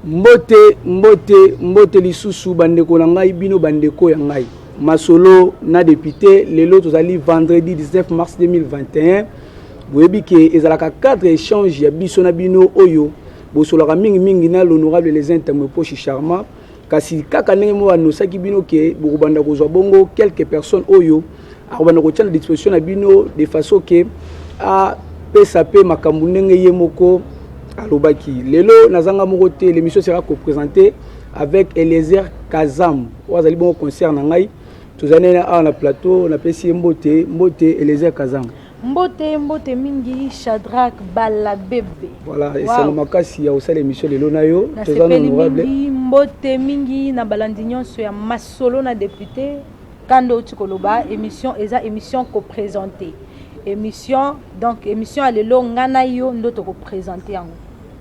Mbote, mbote, mbote lisusu bandeko na ngai, bino bandeko ya ngai. Masolo na député, lelo tozali vendredi 19 mars 2021. Boyebi ke ezalaka cadre échange ya biso na bino oyo bosolaka mingi mingi na l'honorable Eliezer Ntambwe Mposhi Charmant. Kasi kaka ndenge moko anosaki bino ke bokobanda kozwa bongo quelques personnes oyo akobanda kotia na disposition na bino de façon ke apesa pe makambo ndenge ye moko alobaki. Lelo nazanga moko te, l'émission sera co-présentée avec Eliezer Kazam oyo azali bongo concert na ngai. Tozali na awa na plateau, napesi ye mbote, mbote Eliezer Kazam. Mbote, mbote mingi Shadrack Balabebe. Voilà, wow. Esengo makasi ya kosala émission lelo na yo. Toza na honorable. Mingi, mbote mingi na balandi nyonso ya masolo na député. Kando outi koloba, émission eza émission ko présenter. Émission, donc émission ya lelo nga na yo ndo toko présenter yango.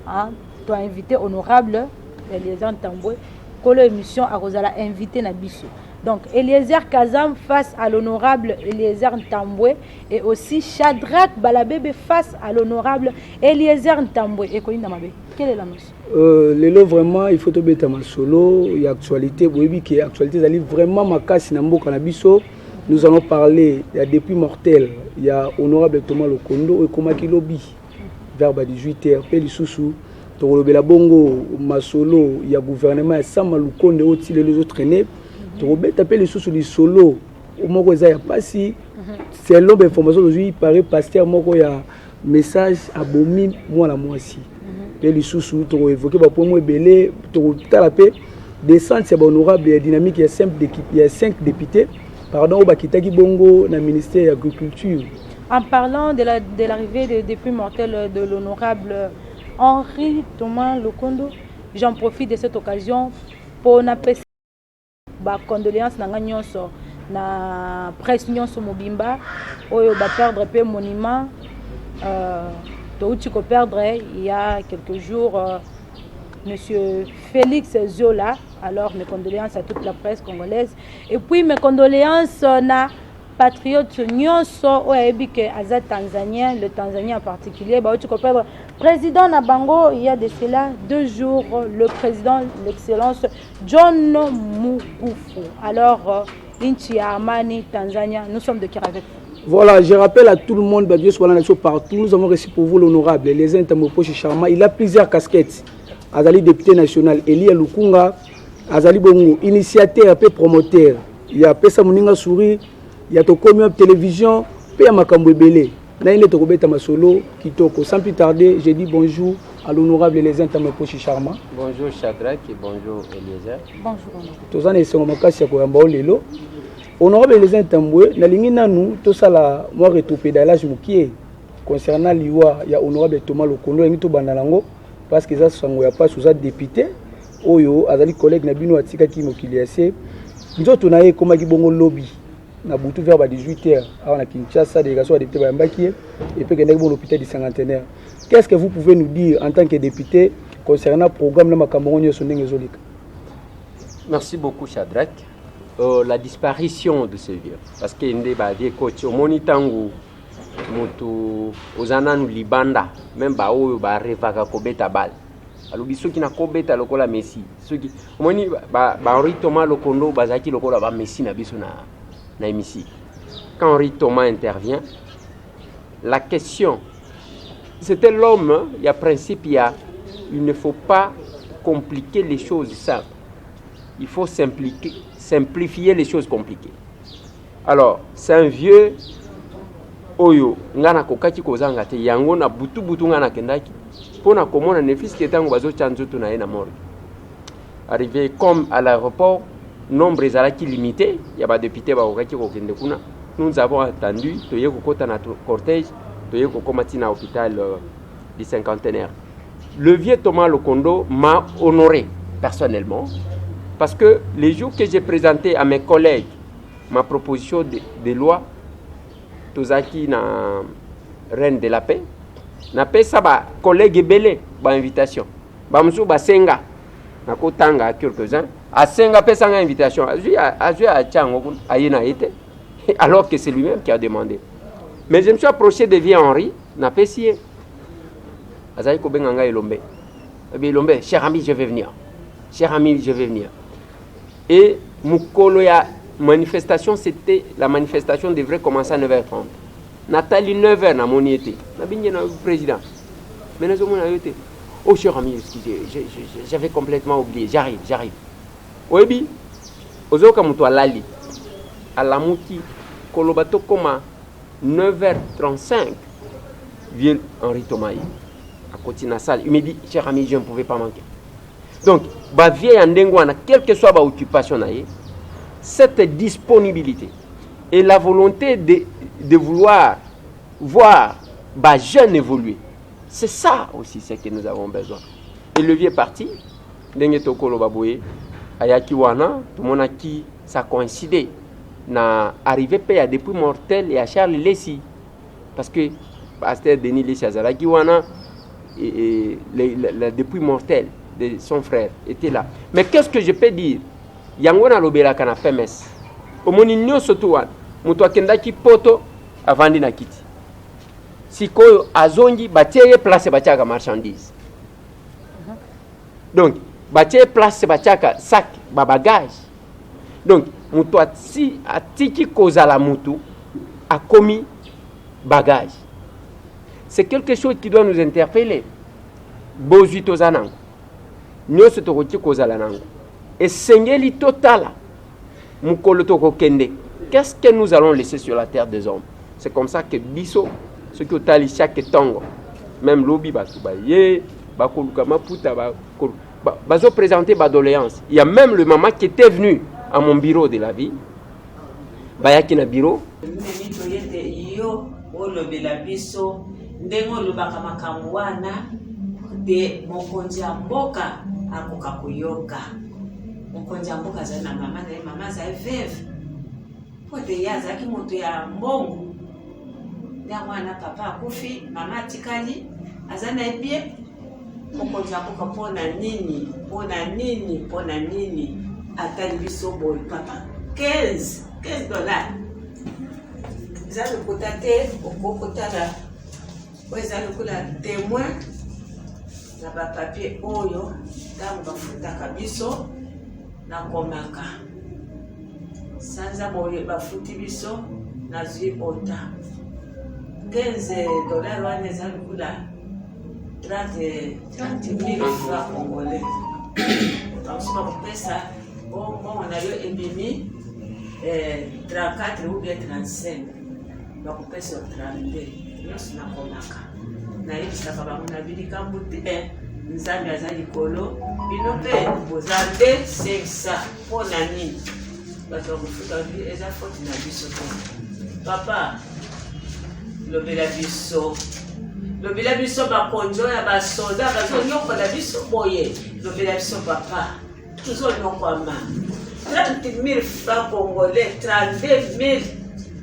Hein? To invité honorable Eliezer Ntambwe, kolo émission akozala invité na biso. Donc Eliezer Kazam face à l'honorable Eliezer Ntambwe et aussi Shadrack Balabebe face à l'honorable Eliezer Ntambwe. Et Koyinda Mabe, quelle est l'annonce? Lelo vraiment il faut tobeta masolo ya actualité. Boyebi ke actualité ezali vraiment makasi na mboka na biso. Nous allons parler ya depuis mortel ya honorable Thomas Lokondo oyo ekomaki lobi vers ba 18 heures. Pe lisusu tokolobela bongo masolo ya gouvernement ya Sama Lukonde oyo ti lelo ezotraîner. Tokobeta pe lisusu lisolo moko eza ya pasi selon ba information tozwi par pasteur moko ya message abomi mwana mwasi. Pe lisusu tokoévoke ba point mo ebele, tokotala pe descente ya ba honorable ya dynamique ya simple d'équipe ya 5 députés pardon oyo bakitaki bongo na ministère ya agriculture. En parlant de la, de l'arrivée de depuis mortel de l'honorable Henri Thomas Lokondo, j'en profite de cette occasion pour napesa ba condoléances na nga nyonso na presse nyonso mobimba oyo ba perdre pe monument, touti ko perdre il y a quelques jours, monsieur Félix Zola. Alors mes condoléances à toute la presse congolaise et puis mes condoléances na patriote nyonso oyo ayebi ke aza tanzanien, le Tanzanien en particulier, bauti koperdre président na bango il y a de cela 2 jours, le président, l'excellence John Mugufu. Alors nchi ya amani Tanzania, nous sommes de cœur avec vous. Voilà, je rappelle à tout le monde, Dieu soit là partout, nous avons reçu pour vous l'honorable Eliezer Ntambwe Mposhi Charma. Il a plusieurs casquettes. Azali député national, Elia Lukunga, azali bongo initiateur pe promoteur. Il y a pesa moninga sourire, il y a Tokomi Up télévision, pe ya makambo ebele. Na inde tokobeta masolo kitoko. Sans plus tarder, je dis bonjour à l'honorable Eliezer Ntambwe Mposhi Charma. Bonjour Shadrach et bonjour Eliezer. Bonjour honorable. Toza na esengo makasi ya koyamba yo lelo. Honorable Eliezer Ntambwe, nalingi nanu tosala mwa rétropédalage mokie concernant liwa ya honorable Thomas Lokondo. Nalingi tobanda nango parce que eza sango ya pasi. Oza député oyo azali collègue na bino atikaki mokili ya se. Nzoto na ye ekomaki bongo lobi na butu vers ba 18 heures awa na Kinshasa. Délégation ya député bayambaki ye et puis ekendaki bongo l'hôpital du Cinquantenaire. Qu'est-ce que vous pouvez nous dire en tant que député concernant programme na makambo ngo nyonso ndenge ezoleka? Merci beaucoup Shadrach. La disparition de ce vieux, parce que nde ba vieux coach omoni ntango moto oza nanu libanda, même baoyo barêvaka kobeta balle, alobi soki nakobeta lokola Messi. Soki omoni ba Henri Thomas Lokondo bazalaki lokola ba Messi na biso na hémicycle. Quand Henri Thomas intervient, la question c'était l'homme, il y a principe, il y a il ne faut pas compliquer les choses simples, il faut simplifier les choses compliquées. Alors c'est un vieux oyo nga nakokaki kozanga te yango na butu butu nga nakendaki mpo na komona ne fût-ce que ntango bazotya nzoto na ye na morgue. Arrivé comme à l'aéroport, nombre ezalaki limité ya badéputé bakokaki kokende kuna, nous avons attendu, toye kokɔta na cortège, toye kokóma ntina hôpital du Cinquantenaire. Le vieux Thomas Lokondo m'a honoré personnellement parce que les jours que j'ai présenté à mes collègues ma proposition de loi, tozalaki na Reine de la Paix, napesa bacollègue ebele bainvitation. Bamosusu basenga, nakotanga quelques-uns, asenga apesanga invitation, azwi azwi atia yango kuna, aye na ye te, alors que c'est lui-même qui a demandé. Mais je me suis approché de vieux Henri, napesi ye, azalaki kobenga ngai elombe. Elombe, cher ami, je vais venir, cher ami, je vais venir. Et mokolo ya manifestation, c'était la manifestation devrait commencer à 9h30. Natali 9h, namoni ye te. Nabengi na président, mais nazomona yo te. Oh, cher ami, excusez, j'avais complètement oublié, j'arrive, j'arrive. Oyebi, ozoyoka moto alali, alamuki koloba tokóma 9h35, vieux Henri Thomas akoti na salle. Il me dit: cher ami, je ne pouvais pas manquer. Donc bavieux ya ndenge wana, quelle que soit baoccupation na ye, cette disponibilité et la volonté de vouloir voir bajeune évoluer, c'est ça aussi ce que nous avons besoin. Et le vieux parti, ndenge tokoloba boye, ayaki wana, tomonaki ça coïncide na arrivée mpe ya dépouille mortelle ya Charles Lessi, parce que pasteur Denis Lessi azalaki wana et la dépouille mortelle de son frère était là. Mais qu'est-ce que je peux dire? Yango nalobelaka na PMS. Omoni nyonso tu wana, moto akendaki Poto, avandi na kiti, sikoyo azongi, batie ye place batiaka marchandise. Donc batie place batiaka sac, babagage. Donc moto atiki kozala motu, akomi bagage. C'est quelque chose qui doit nous interpeller. Bozwi toza nango nyonso, tokoki kozala nango, esengeli totala mokolo tokokende, qu'est-ce que nous allons laisser sur la terre des hommes? C'est comme ça que biso, soki otali chaque ntongo, même lobi, bato baye bakoluka maputa, bazoprésenter badoléance. Il y a même le maman qui était venu à mon bureau de la vie, bayaki na bureau. Memi toye te, yo olobela biso ndenge olobaka makambo wana te. Mokonzi ya mboka akoka koyoka. Mokonzi ya mboka azali na mama na ye, mama azali veuve, mpo te ye azalaki moto ya mbongo. Nde mwana, papa akufi, mama atikali, aza na ye bien. Mokonzi ya mboka, mpo na nini, mpo na nini, mpo na nini atali biso boye? Papa, 15 15 dollar eza lokuta te. Okoki kotala oyo eza lokola témoin na bapapier oyo. Ntango bafutaka biso, nakomaka sanza boye bafuti biso, nazwi ota 15 dollar. Wana eza lokola 30 000 francs congolais. Bamosusu bakopesa mbongo na yo ebimi 34 ou bien 35, bakopesa yo 32. Nyonso nakomaka, nayebisaka bango na bilikambo te. Nzambe aza likolo, bino mpe boza nde 500. Mpo na nini bato bakofuta? Eza faute na biso te. Papa, lobela biso, lobela biso. Bakonzi oyo ya basoda bazonyokola biso boye, lobela biso papa. Tozonyokwama. 30 000 francs congolais, 32 000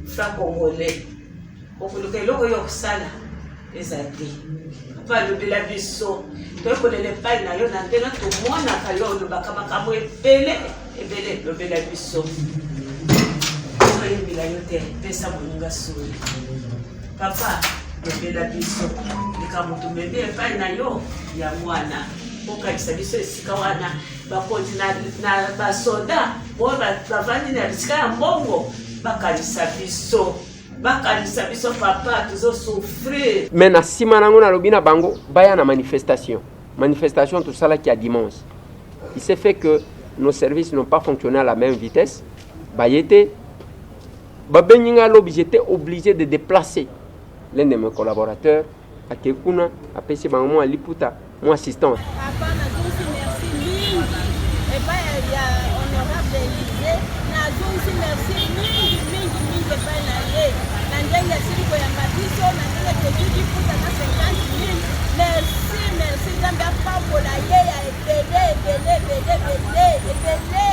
francs congolais, okoluka eloko oyo kosala eza te. Papa, alobela biso. Toyekolela epai na yo na ndenge tomonaka yo olobaka makambo ebele ebele. Lobela biso, toyembela yo te. Pesa moninga sori. Papa, lobela biso. Likambo tomemi epai na yo yango wana, okanisa biso esika wana. Bakonzi na basoda oyo bavandi na bisika ya mbongo, bakanisa biso, bakanisa biso papa, tozosouffrir. Mais na nsima nango, nalobi na bango baya na manifestation. Manifestation tosalaki ya dimanche, il s'est fait que nos services n'ont pas fonctionné à la même vitesse. Baye te, babengi nga lobi, j'étais obligé de déplacer l'un de mes collaborateurs, ake kuna, apesi bango mwa liputa, mwa assistance. Papa, nazongisi merci mingi epai ya honorable Élysée. Nazongisi merci mingi mingi mingi epai na ye, na ndenge asili koyamba biso, na ndenge tozwi liputa na 50 000. Merci, merci. Nzambe apambola ye ya ebele ebele ebele ebele ebele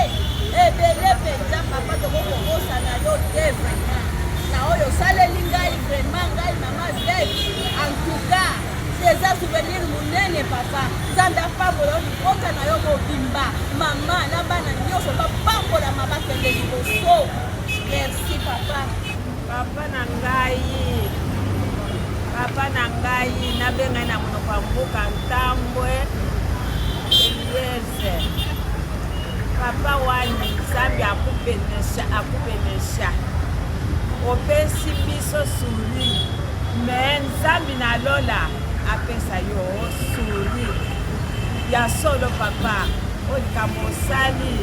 ebele mpenza. Papa, tokokobosana yo te vraiment na oyo osaleli ngai. Vraiment, ngai mama veuve, en tout cas eza souvenir monene. Papa, Nzambe apambola yo, libota na yo mobimba, mama na bana nyonso bapambolama, bakende liboso. Merci papa. Papa na ngai, papa na ngai, nabengai na monoko ya mboka Ntambwe. Eliezer papa wanyi Nzambe akubenesha akubenesha opesi biso souri me Nzambe na lola apesa yo souri ya solo papa oyo likambo osali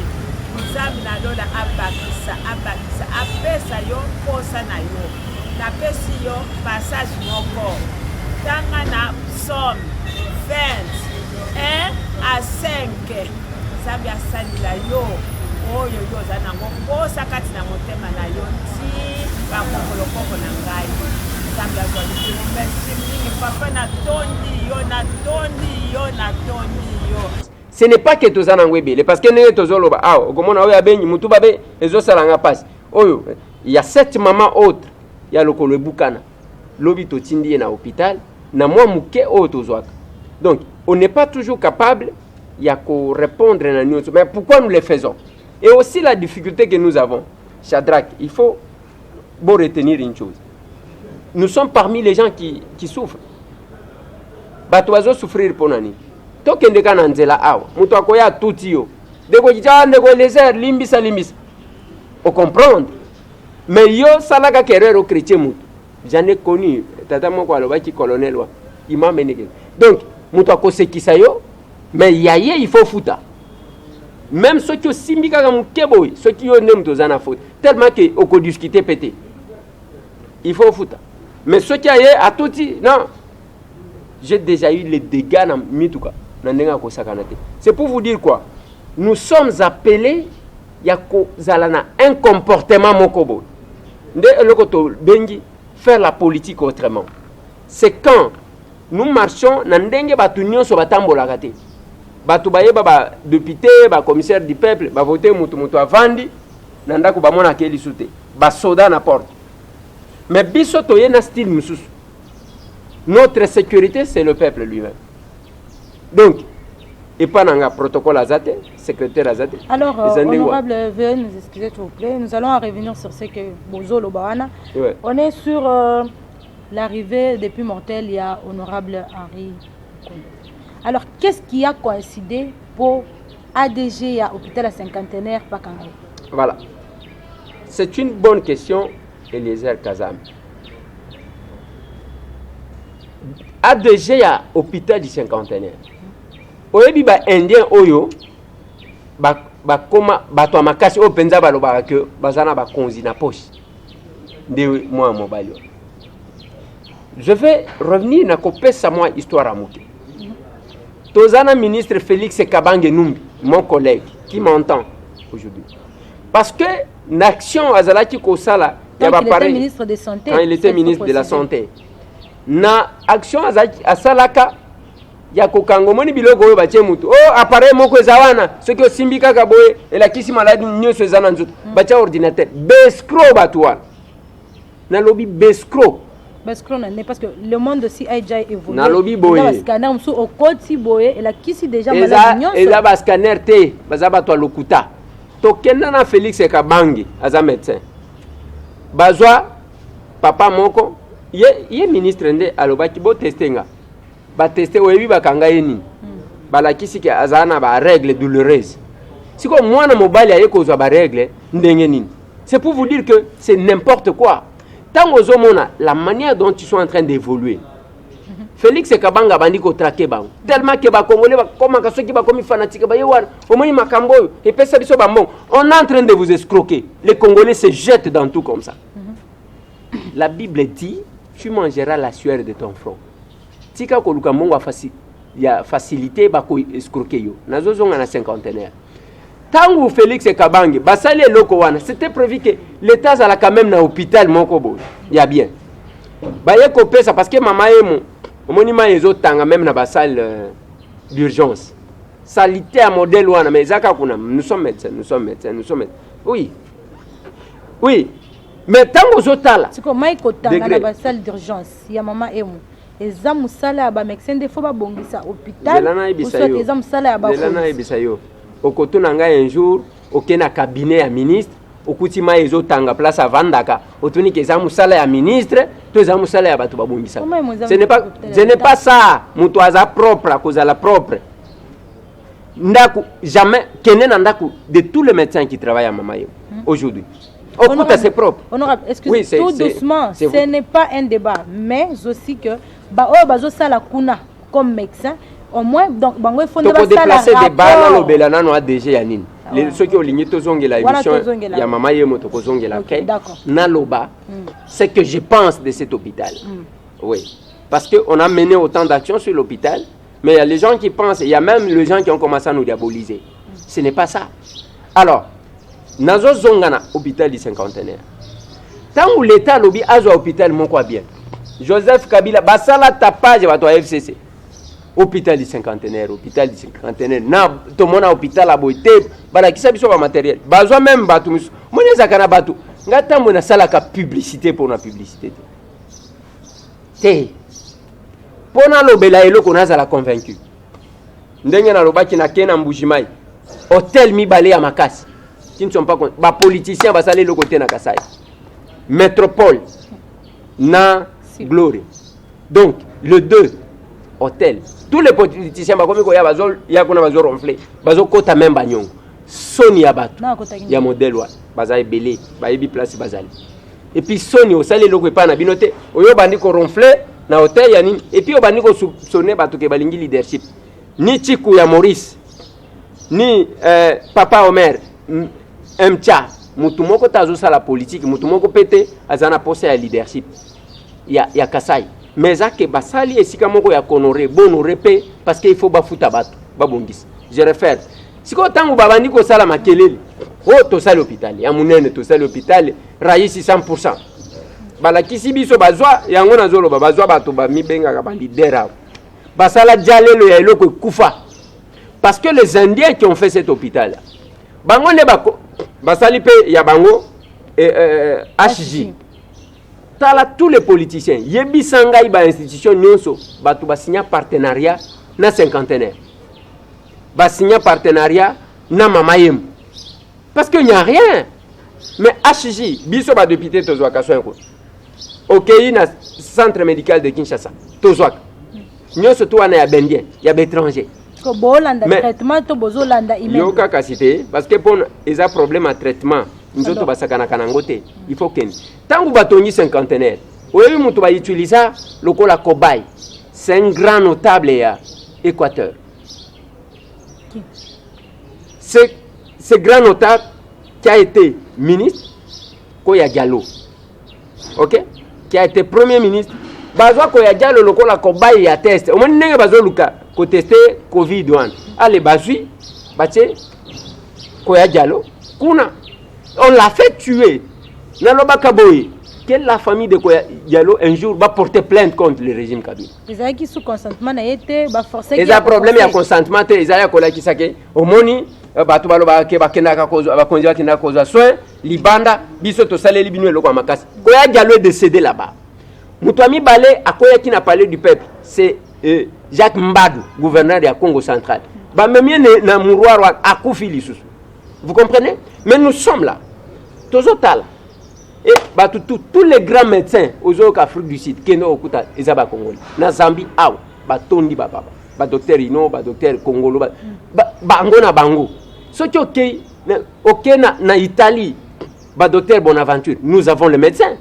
Nzambe na lola abakisa abakisa apesa yo mposa na yo napesi yo passage moko tanga na psaume 20 1 à 5 nzambe asalela yo oyo yo oza nango mposa kati na motema na yo ti bakokolokoko na ngai nzambe azwa lokumu merci mingi papa natondi yo natondi yo natondi yo. Ce n'est pas que toza nango ebele parce que ndenge tozoloba awa okomona oyo abengi mutu babe ezosala nga mpasi oyo ya cette maman autre ya lokolo ebukana lobi totindi ye na hôpital na mwa moke oyo tozwaka. Donc on n'est pas toujours capable ya korépondre na nyonso, mais pourquoi nous le faisons? Et aussi la difficulté que nous avons, Shadrach, il faut bon retenir une chose: nous sommes parmi les gens qui souffrent. Bato bazosouffrir mpo na nini? Tokende ka na nzela awa, moto akoya atuti yo, ndeko kita, ndeko Eliezer, limbisa, limbisa, ocomprendre. Mais yo sala kaka erreur ochrétien moto. J'en ai connu, tata moko alobaki colonel wa imam eneke. Donc moto akosekisa yo, mais ya ye il faut futa. Même soki osimbi kaka moke boye, soki yo nde moto oza na faute, tellement ke okodiscute pe te, il faut futa. Mais soki aye atuti, non, j'ai déjà eu les dégâts na mituka na ndenge akosakana te. C'est pour vous dire quoi? Nous sommes appelés ya kozala na un comportement moko boye nde eloko tobengi faire la politique autrement. C'est quand nous marchons na ndenge bato nyonso batambolaka te. Bato bayeba badéputé, bacommissaire du peuple, bavote moto, moto avandi na ndako, bamonaka ye lisu te, basoda na porte. Mais biso toye na style mosusu. Notre sécurité, c'est le peuple lui-même. Donc epa na nga protocole aza te, secrétaire aza te. Alors, honorable, veuillez nous excuser, s'il vous plaît. Nous allons en revenir sur ce que bozoloba wana. On est sur l'arrivée depuis mortel, il y a honorable Henri Kondo. Alors, qu'est-ce qui a coïncidé pour ADG à hôpital à cinquantenaire Pakango? Voilà, c'est une bonne question, Eliezer Kazam. ADG ya hôpital du cinquantenaire, oyebi baindien oyo bakoma bato ya makasi oyo mpenza balobaka ke baza na bakonzi na poche nde mwana mobali oyo. Je vais revenir na kopesa mwa histoire ya moke. Toza na ministre Félix Kabange Numbi, mon collègue qui m'entend aujourd'hui, parce que na action azalaki kosala ya baappareil ministre de santé. Quand il était ministre de la santé, na action azalaki asalaka ya kokanga, omoni biloko oyo batie mutu o oh, appareil moko eza wana, soki osimbi kaka boye elakisi maladi nyonso eza na nzoto. Batia ordinateur, baescrocs bato wana, nalobi baescrocs. Baescrocs na ne, parce que le monde aussi a déjà évolué. Nalobi boye. Scanner mosusu okoti boye elakisi déjà maladi nyonso. Eza bascanner te, baza bato ya lokuta. Tokenda na Félix Kabange, aza médecin, bazwa papa moko ye, ye ministre nde alobaki boteste nga, bateste. Oyebi bakanga ye nini? Balakisi ke azala na barègle douloureuse. Sikoyo mwana mobali aye kozwa barègle ndenge nini? C'est pour vous dire que c'est n'importe quoi. Ntango ozomona la manière dont ils sont en train d'évoluer, Félix Kabanga abandi kotraquer bango tellement ke bakongolais bakomaka soki bakomi fanatique baye wana. Omoni makambo oyo epesa biso bambongo, on est en train de vous escroquer. Les Congolais se jettent dans tout comme ça. La Bible dit: tu mangeras la sueur de ton front. Tika koluka mbongo ya facilité, bakoescroquer yo. Nazozonga na cinquantenaire. Ntango Félix Kabange basali eloko wana, c'était prévu que l'État azalaka même na hôpital moko boye ya bien. Baye kopesa parce que mama yemo, omoni mai ezotanga même na basalle d'urgence, salité ya modèle wana. Mais eza kaka kuna. Nous sommes médecins, nous sommes médecins, nous sommes médecins. Oui, mais ntango ozotala Sikoyo mai kotanga na basalle d'urgence ya mama emo, eza mosala ya bamédecin nde fo babongisa hôpital? Eza mosala ya Zela nayebisa yo. Okotuna ngai un jour, oke na cabinet ya ministre, okuti mai ezotanga place avandaka, otuni ke eza mosala ya ministre to eza mosala ya bato babongisaka? Ce n'est pas ça. Moto aza propre, akozala propre. Ndako jamais kende na ndako de tous les médecins qui travaillent à Mama Yemo aujourd'hui. Okuta, c'est propre. Honorable, excusez, Oui, tout doucement, ce n'est pas un débat, mais aussi que ba oyo bazosala kuna comme médecin, au moins donc bango il faut nde basala Tokodéplace débat. rapport. Nalobela nano ADG ya nini. Ah ouais. Soki olingi tozongela Wana émission tozongela. ya Mama Yemo, tokozongela. Ok, Ok, d'accord. Naloba ce que je pense de cet hôpital. Oui, parce que on a mené autant d'actions sur l'hôpital, mais il y a les gens qui pensent, il y a même les gens qui ont commencé à nous diaboliser. Ce n'est pas ça. Alors nazozonga na hôpital du Cinquantenaire. Ntango l'État alobi azwa hôpital moko ya bien, Joseph Kabila basala tapage, bato ya FCC, hôpital du Cinquantenaire, hôpital du Cinquantenaire, na tomona hôpital ya boye te. Balakisa biso bamatériel, bazwa même bato misu moni ezalaka na bato. Nga ntango nasalaka publicité, mpona publicité te te, mpo nalobela eloko nazala convaincu. Ndenge nalobaki, nakei na Mbujimai, hôtel mibale ya makasi qui ne sont pas bapoliticien basala eloko te na Kasai, Métropole na Glory. Donc le deux hôtel, tous les politiciens bakomi koya, bazoya kuna, bazoronfle, bazokota même banyongo. Soni ya bato Na akotaki. Ya modèle wana baza ebele, bayebi place bazali. Et puis soni, osali eloko epai na bino te, oyo obandi koronfle na hotel ya nini, et puis obandi kosoupçonne bato ke balingi leadership. Ni Chiku ya Maurice, ni papa Omer Mcha, mutu moko te azosala politike, mutu moko mpe te aza na posa ya leadership ya Kasai. Mais eza ke basali esika moko ya kohonore, bohonore mpe, parce que il faut bafuta bato babongisa. Je réfère sikoyo ntango babandi kosala makelele oyo, tosali hôpital ya monene, tosali hôpital raisi 100. Balakisi biso, bazwa yango, nazoloba, bazwa bato bamibengaka baleader awa, basala jalelo ya eloko ekufa, parce que les Indiens qui ont fait cet hôpital, bango nde basali mpe ya bango HJ. Tala tous les politiciens, yebisa ngai bainstitution nyonso bato basinya partenariat na Cinquantenaire, basinya partenariat na Mama Yemo, parce que n'y a rien. Mais HJ, biso badéputé tozwaka soin kuna. Okei na centre médical de Kinshasa, tozwaka nyonso to wana ya baindien, ya baétranger. Ko bolanda traitement to bozolanda immeuble? Yoka kasi te, parce que mpona eza problème ya traitement, nzoto Alors. Basakanaka nango te. Il faut kende ntango batongi Cinquantenaire, oyebi moto bautilisa lokola cobaye, c'est un grand notable ya Équateur. Qui? Ce grand notable qui a été ministre, Koya Diallo, ok, qui a été premier ministre, bazwa Koya Diallo lokola cobaye ya test. Omoni ndenge bazoluka koteste Covid wana, ale bazwi, batie Koya Diallo kuna, on l'a fait tuer. Nalobaka boye que la famille de Koya Diallo un jour va porter plainte contre le régime Kabila. Ezalaki sous consentement na ye te, baforce. Eza problème ya consentement te, eza ya kolakisa ke omoni bato balobaka ke bakendaka kozwa, bakonzi bakendaka kozwa soin libanda, biso tosaleli bino eloko ya makasi. Koya Diallo est décédé là-bas. Moto ya mibale akoyaki na Palais du Peuple, c'est Jacques Mbadu, gouverneur ya Congo Central. Bamemi ye na mouroir wana, akufi lisusu. Vous comprenez? Mais nous sommes là, tozotala e bato tous les grands médecins ozoyoka, Afrique du Sud, kende okuta eza bakongoli, na Zambie awa batondi bababa badocteur ino, badocteur Kongolo bango na bango. Soki okei na Italie, badocteur Bonaventure. Nous avons les médecins,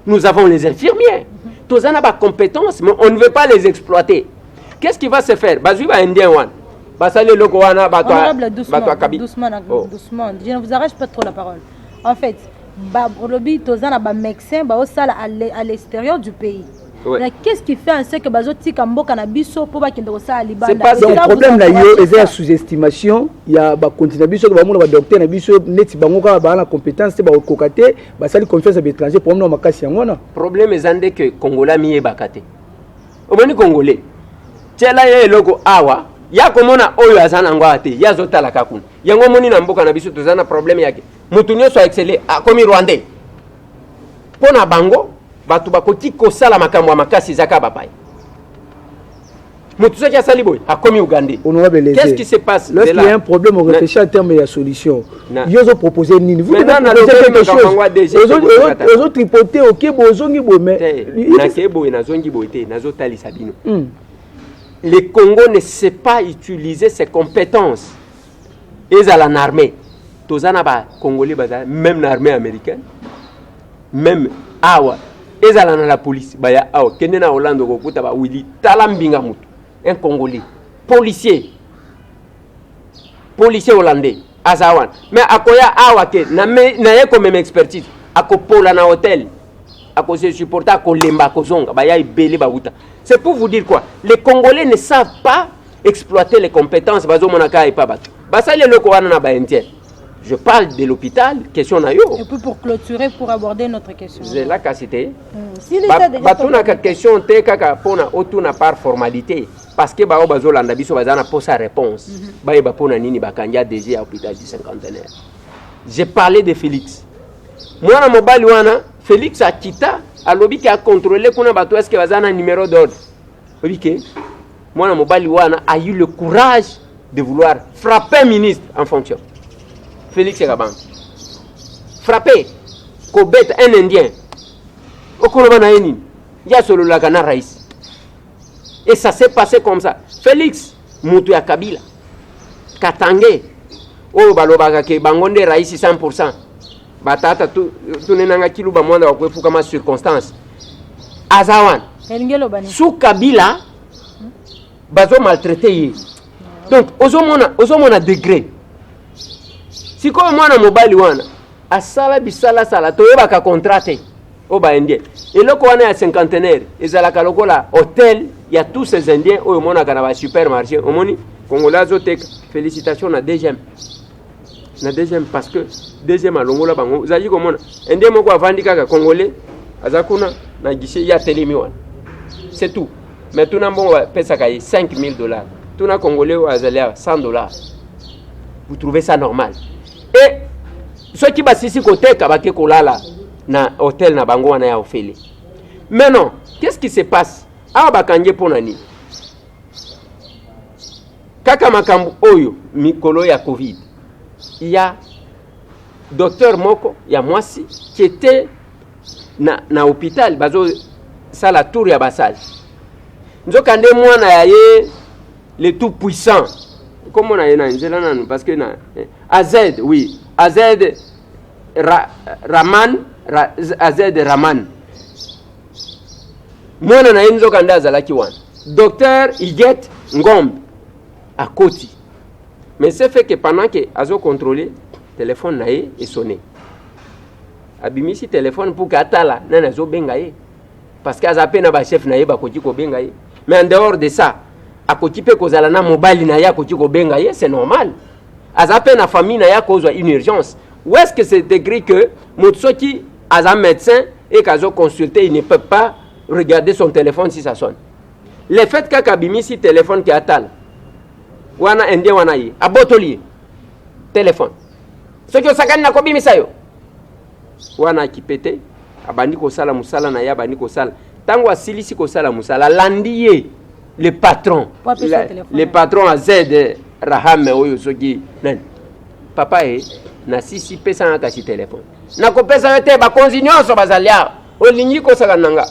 nous avons les infirmiers, toza na bacompétences, mais on ne veut pas les exploiter. Qu'est-ce qui va se faire? Bazwi baindien wana, basali eloko wana, bato Honorable, doucement, bato akabi. Doucement, Oh. doucement. Je ne vous arrache pas trop la parole. En fait, ba olobi toza na ba médecin baosala à l'extérieur du pays. Ouais. Mais qu'est-ce qui fait en ce que bazotika mboka na biso mpo bakende kosala libanda? C'est pas Et Donc ça, vous problème na yo encouragez eza ya ça. sous-estimation ya bakonti na biso, bamona badocteur na biso neti bango kaka baa na compétence te, bakokoka te, basali confiance ya baétranger. Problème na makasi yango wana. Problème eza nde ke Congolais amiyebaka te. Omoni Congolais, tiela ye eloko awa, ya komona oyo aza nango awa te, ye azotalaka kuna. Yango omoni na mboka na biso toza na problème yake motu nyonso aexcele akomi Rwandais. Mpo na bango, bato bakoki kosala makambo ya makasi eza kaka bapaya. Motu soki asali boye akomi Ougandais. Honorable Léger, Qu'est-ce qui se passe? lorsqu'il y a un problème, on Na- réfléchit en termes de solution. Na- Yo ozo proposer nini? Vous devez Maintenant, proposer nalobeli quelque makambo chose. yango ya DG, tokokata. Ozo tripoter, ok, bozongi boye, mais Te, nakei boye, nazongi boye te, nazotalisa bino. Le Congo ne sait pas utiliser ses compétences. Ezala na armée. Toza na ba Congolais baza même na armée américaine. Même awa ezala na la police baya awa kende na Hollande okokuta ba Willy tala mbinga mutu un Congolais policier policier hollandais aza wana mais akoya awa ke naye komema expertise akopola na hotel akose supporter, akolemba, akozonga. Baya ebele bauta. C'est pour vous dire quoi? Les Congolais ne savent pas exploiter les compétences. Bazomona kaka epa bato basali eloko wana na baindien. Je parle de l'hôpital, question na yo. Et puis pour clôturer, pour aborder notre question. Zela kasi te. Batunaka question te kaka mpona otuna par formalité, parce que bao bazolanda biso baza na posa réponse. Bayeba mpona nini bakangi ADG ya hôpital du Cinquantenaire. J'ai parlé de Félix, mwana mobali wana. Félix akita, alobi ke acontrôle kuna bato, est-ce baza na numéro d'ordre. Oyebi ke mwana mobali wana a eu le courage de vouloir frapper un ministre en fonction, Félix Kabange. Frapper, kobeta un Indien, okoloba na ye nini? Ye asololaka na rais et ça s'est passé comme ça. Félix, moto ya Kabila, katange oyo balobaka ke bango nde rais 100. Batata tunenanga kiluba mwana wakwefukama circonstance aza wana. Elingi eloba nini? Su Kabila bazo maltraite ye. Donc ozomona degré. Sikoyo mwana mobali wana asala bisalasala, toyebaka contrat te. Oyo baindien, eloko wana ya Cinquantenaire ezalaka lokola hôtel ya tous ces Indiens oyo omonaka na basupermarché. Omoni Congolais azoteka. Félicitation na deuxième, na deuxième, parce que deuxième alongola bango. Ozalaki komona Indien moko avandi kaka, Congolais aza kuna na guichet, ye atelemi wana, c'est tout. Mais tuna mbongo bapesaka ye 5000 $, tuna Congolais oyo azali awa 100 $. Vous trouvez ça normal? Et soki basisi koteka, bake kolala na hôtel na bango wana ya ofele. Maintenant, qu'est-ce qui se passe awa? Bakangi mpo na nini? Kaka makambo oyo mikolo ya Covid, ya docteur moko ya mwasi qui était na hôpital, bazosala tour ya basale. Nzoka nde mwana ya ye, le tout puissant, kombo na ye na nzela nanu parce que na Az, oui, Az Raman, Az Raman, mwana na ye nzoka nde azalaki wana. Docteur Iget Ngombe akoti, mais c'est fait que pendant que azocontrôler, téléphone na ye esonné. Abimisi téléphone pour ke atala nani azobenga ye, parce que aza mpe na bachef na ye bakoki kobenga ye. Mais en dehors de ça, akoki mpe kozala na mobali na ye, akoki kobenga ye, c'est normal. Aza mpe na famille na ye, akozwa une urgence. Où est-ce que c'est écrit que moto soki aza médecin et qu'azoconsulter, il ne peut pas regarder son téléphone si ça sonne? Le fait kaka abimisi téléphone ke atala wana, Indien wana ye abotoli ye téléphone. Soki osakani na kobimisa yo wana, akipe te, abandi kosala mosala na ye. Abandi kosala, ntango asilisi kosala mosala, alandi ye le patron. Po apesa téléphone. Le patron Az Rahame oyo soki nani, papa ye nasisi, pesanga kasi téléphone. Nakopesa yo te, bakonzi nyonso bazali awa, olingi kosaka na nga.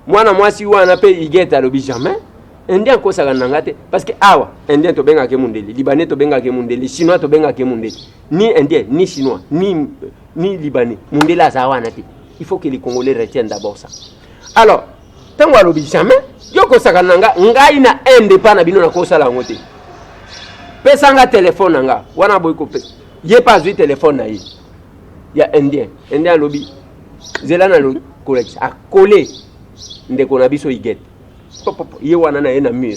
Mwana mwasi wana mpe Igete alobi jamais, Indien akosaka na nga te, parce que awa Indien tobengaka ye mundele, Libanais tobengaka ye mundele, Chinois tobengaka ye mundele. Ni Indien, ni Chinois, ni Libanais, mundele aza wana te. Il faut que les Congolais retiennent d'abord ça. Alors ntango alobi jamais yo kosaka na nga, ngai na Inde epa na bino nakosala yango te, pesanga téléphone na nga wana. Boyi kopesa ye mpe azwi téléphone na ye ya Indien. Indien alobi nzela na kolakisa, akole ndeko na biso Igete. Pop, ye wana na ye na mur.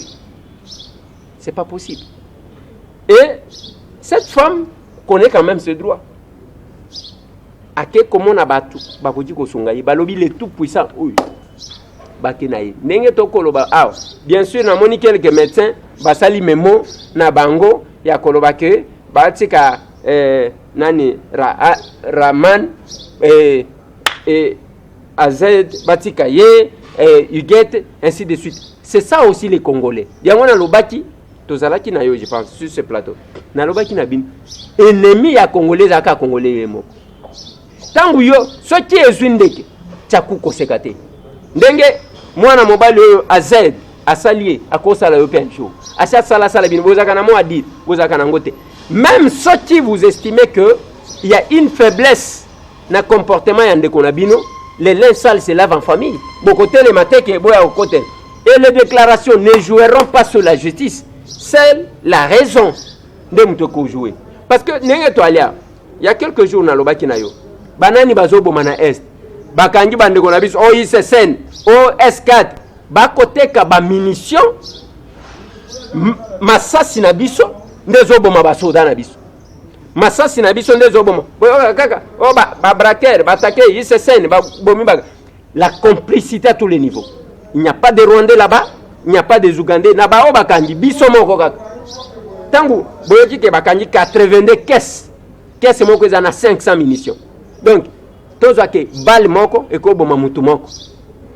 C'est pas possible. Et cette femme connaît quand même ses droits. Ake komona bato bakoki kosunga ye, balobi le tout puissant oyo bake na ye ndenge tokoloba awa. Bien sûr, namoni quelques médecins basali memo na bango ya koloba ke batika nani Raman Az, batika ye Huguette, ainsi de suite. C'est ça aussi les Congolais. Yango nalobaki, tozalaki na yo, je pense, sur ce plateau, nalobaki na bino, ennemi ya Congolais ezalaka Congolais ye moko. Ntango yo soki ezwi ndeke, tiaku koseka te. Ndenge mwana mobali oyo Az Asali ye, akosala yo mpe un jour. Asi asala asala bino, bozalaka na mot à dire, bozalaka na yango te. Même soki vous estimez que il y a une faiblesse na comportement ya ndeko na bino, les linges sales se lavent en famille. Bokotelema te ke boya kokotela. Et les déclarations ne joueront pas sur la justice. Seule la raison nde moto ekojouer. Parce que ndenge toalia, il y a quelques jours nalobaki na yo, banani bazoboma na Est, bakangi bandeko na biso OICSN, OS4, bakoteka ba munitions, masasi na biso nde ezoboma basoda na biso, masasi na biso nde ezoboma boyoka kaka o ba braqueur batake ICSN babomi ba la complicité à tous les niveaux. Il n'y a pas de Rwandais là-bas, il n'y a pas des Ougandais na bao bakangi biso moko kaka. Ntango boyoki ke bakangi 82 caisse, caisse moko eza na 500 munitions, donc tozwa ke balle moko ekoboma mutu moko,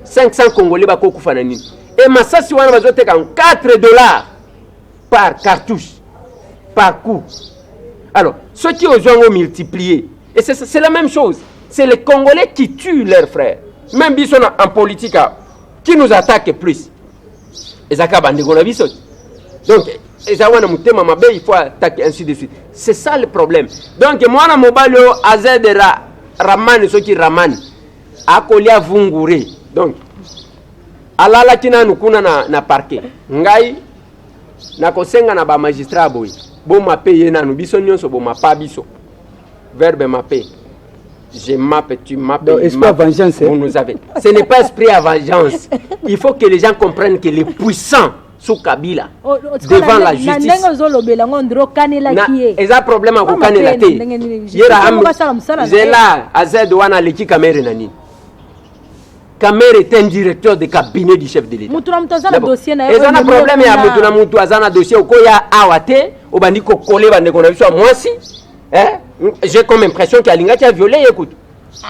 500 Congolais bakokufa na nini? E masasi wana bazoteka 4 $ par cartouche, par coup. Alors soki ozwa yango multiplier, et c'est la même chose. C'est les Congolais qui tuent leurs frères. Même biso na en politique, qui nous attaque plus, ezalaka bandeko na biso. Donc eza wana motema mabe, il faut attaquer, ainsi de suite. C'est ça le problème. Donc mwana mobali oyo azedera Ramani, soki Ramani akolia vungure, donc alalaki nanu kuna na parquet. Ngai nakosenga na bamagistrat boye, bomape ye nanu, biso nyonso bomapa biso. Verbe maper, je mappe, tu mappes. Donc, esprit à vengeance. Vous nous avez. Ce n'est pas esprit à vengeance. Il faut que les gens comprennent que les puissants sous Kabila, oh, oh, devant la justice. Ndenge ozolobela ngo, ndro okanelaki ye. Eza problème ya kokanela te. Zela, azed wana aleki Kamerhe na nini? Kamerhe est un directeur de cabinet du chef de l'État. Mutu na mutu aza na dossier na ye. Eza na problème ya mutu na mutu aza na dossier. Okoya awa te, obandi kokole bandeko na biso ya mwasi, hein? J'ai comme impression qu'alingaki aviole ye kutu.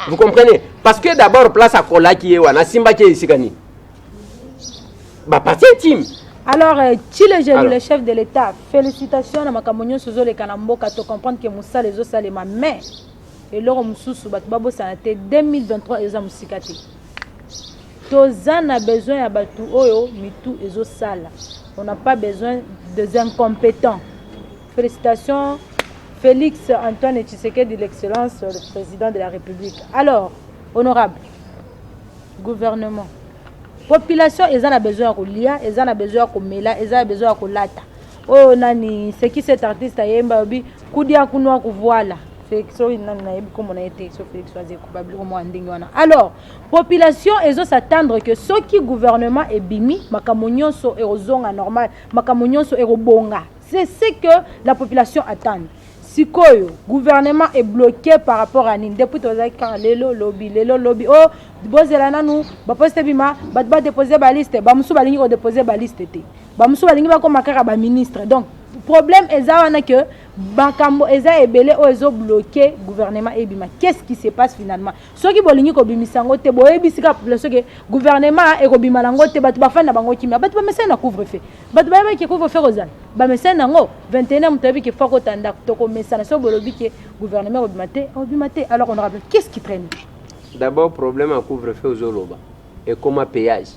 Vous comprenez? Parce que d'abord, place akolaki ye wana, asimbaki ye esika nini? Bapartie intime. Alors, Tshilejelu, le chef de l'État, félicitations na makambo nyonso ozoleka na mboka. Tocomprendre ke mosala ezosalema, mais eloko mosusu bato babosana te: 2023 eza mosika te. Toza na besoin ya bato oyo mitu ezosala. On n'a pas besoin des incompétents. Félicitations, Félix Antoine Tshisekedi, l'excellence le président de la République. Alors, honorable, gouvernement, population eza na besoin ya kolia, eza na besoin ya komela, eza na besoin ya kolata. Oyo nani, c'est qui cet artiste ayemba obi kudia kunwa kuvoila? Soki nani, nayebi kombo na ye te. So Félix Wazekwa, biloko mwa ndenge wana. Alors population ezos'attendre que soki gouvernement ebimi, makambo nyonso ekozonga normal, makambo nyonso ekobonga. C'est ce que la population attend. Sikoyo gouvernement est bloqué par rapport à nini? Depuis tozalaki kaka lelo lobi, lelo lobi, o oh, bozela nanu baposte bima, bato badepose baliste, bamosusu balingi kodepose baliste te, bamosusu balingi bakóma kaka baministre. Donc problème eza wana ke makambo eza ebele oyo ezobloke gouvernement ebima. Qu'est-ce qui se passe finalement? Soki bolingi kobimisa yango te, boyebisi kaka population ke gouvernement ekobima nango te. Bato bafandi na bango kimia, bato bamesani na couvre feu, bato bayebaki couvre feu kozala, bamesani nango. 21, moto ayebi ke fa kota ndako, tokomesana. Soki bolobi ke gouvernement ekobima te, ekobima te. Alors honorable, qu'est-ce qui traîne? D'abord, problème ya couvre feu ozoloba ekoma péage.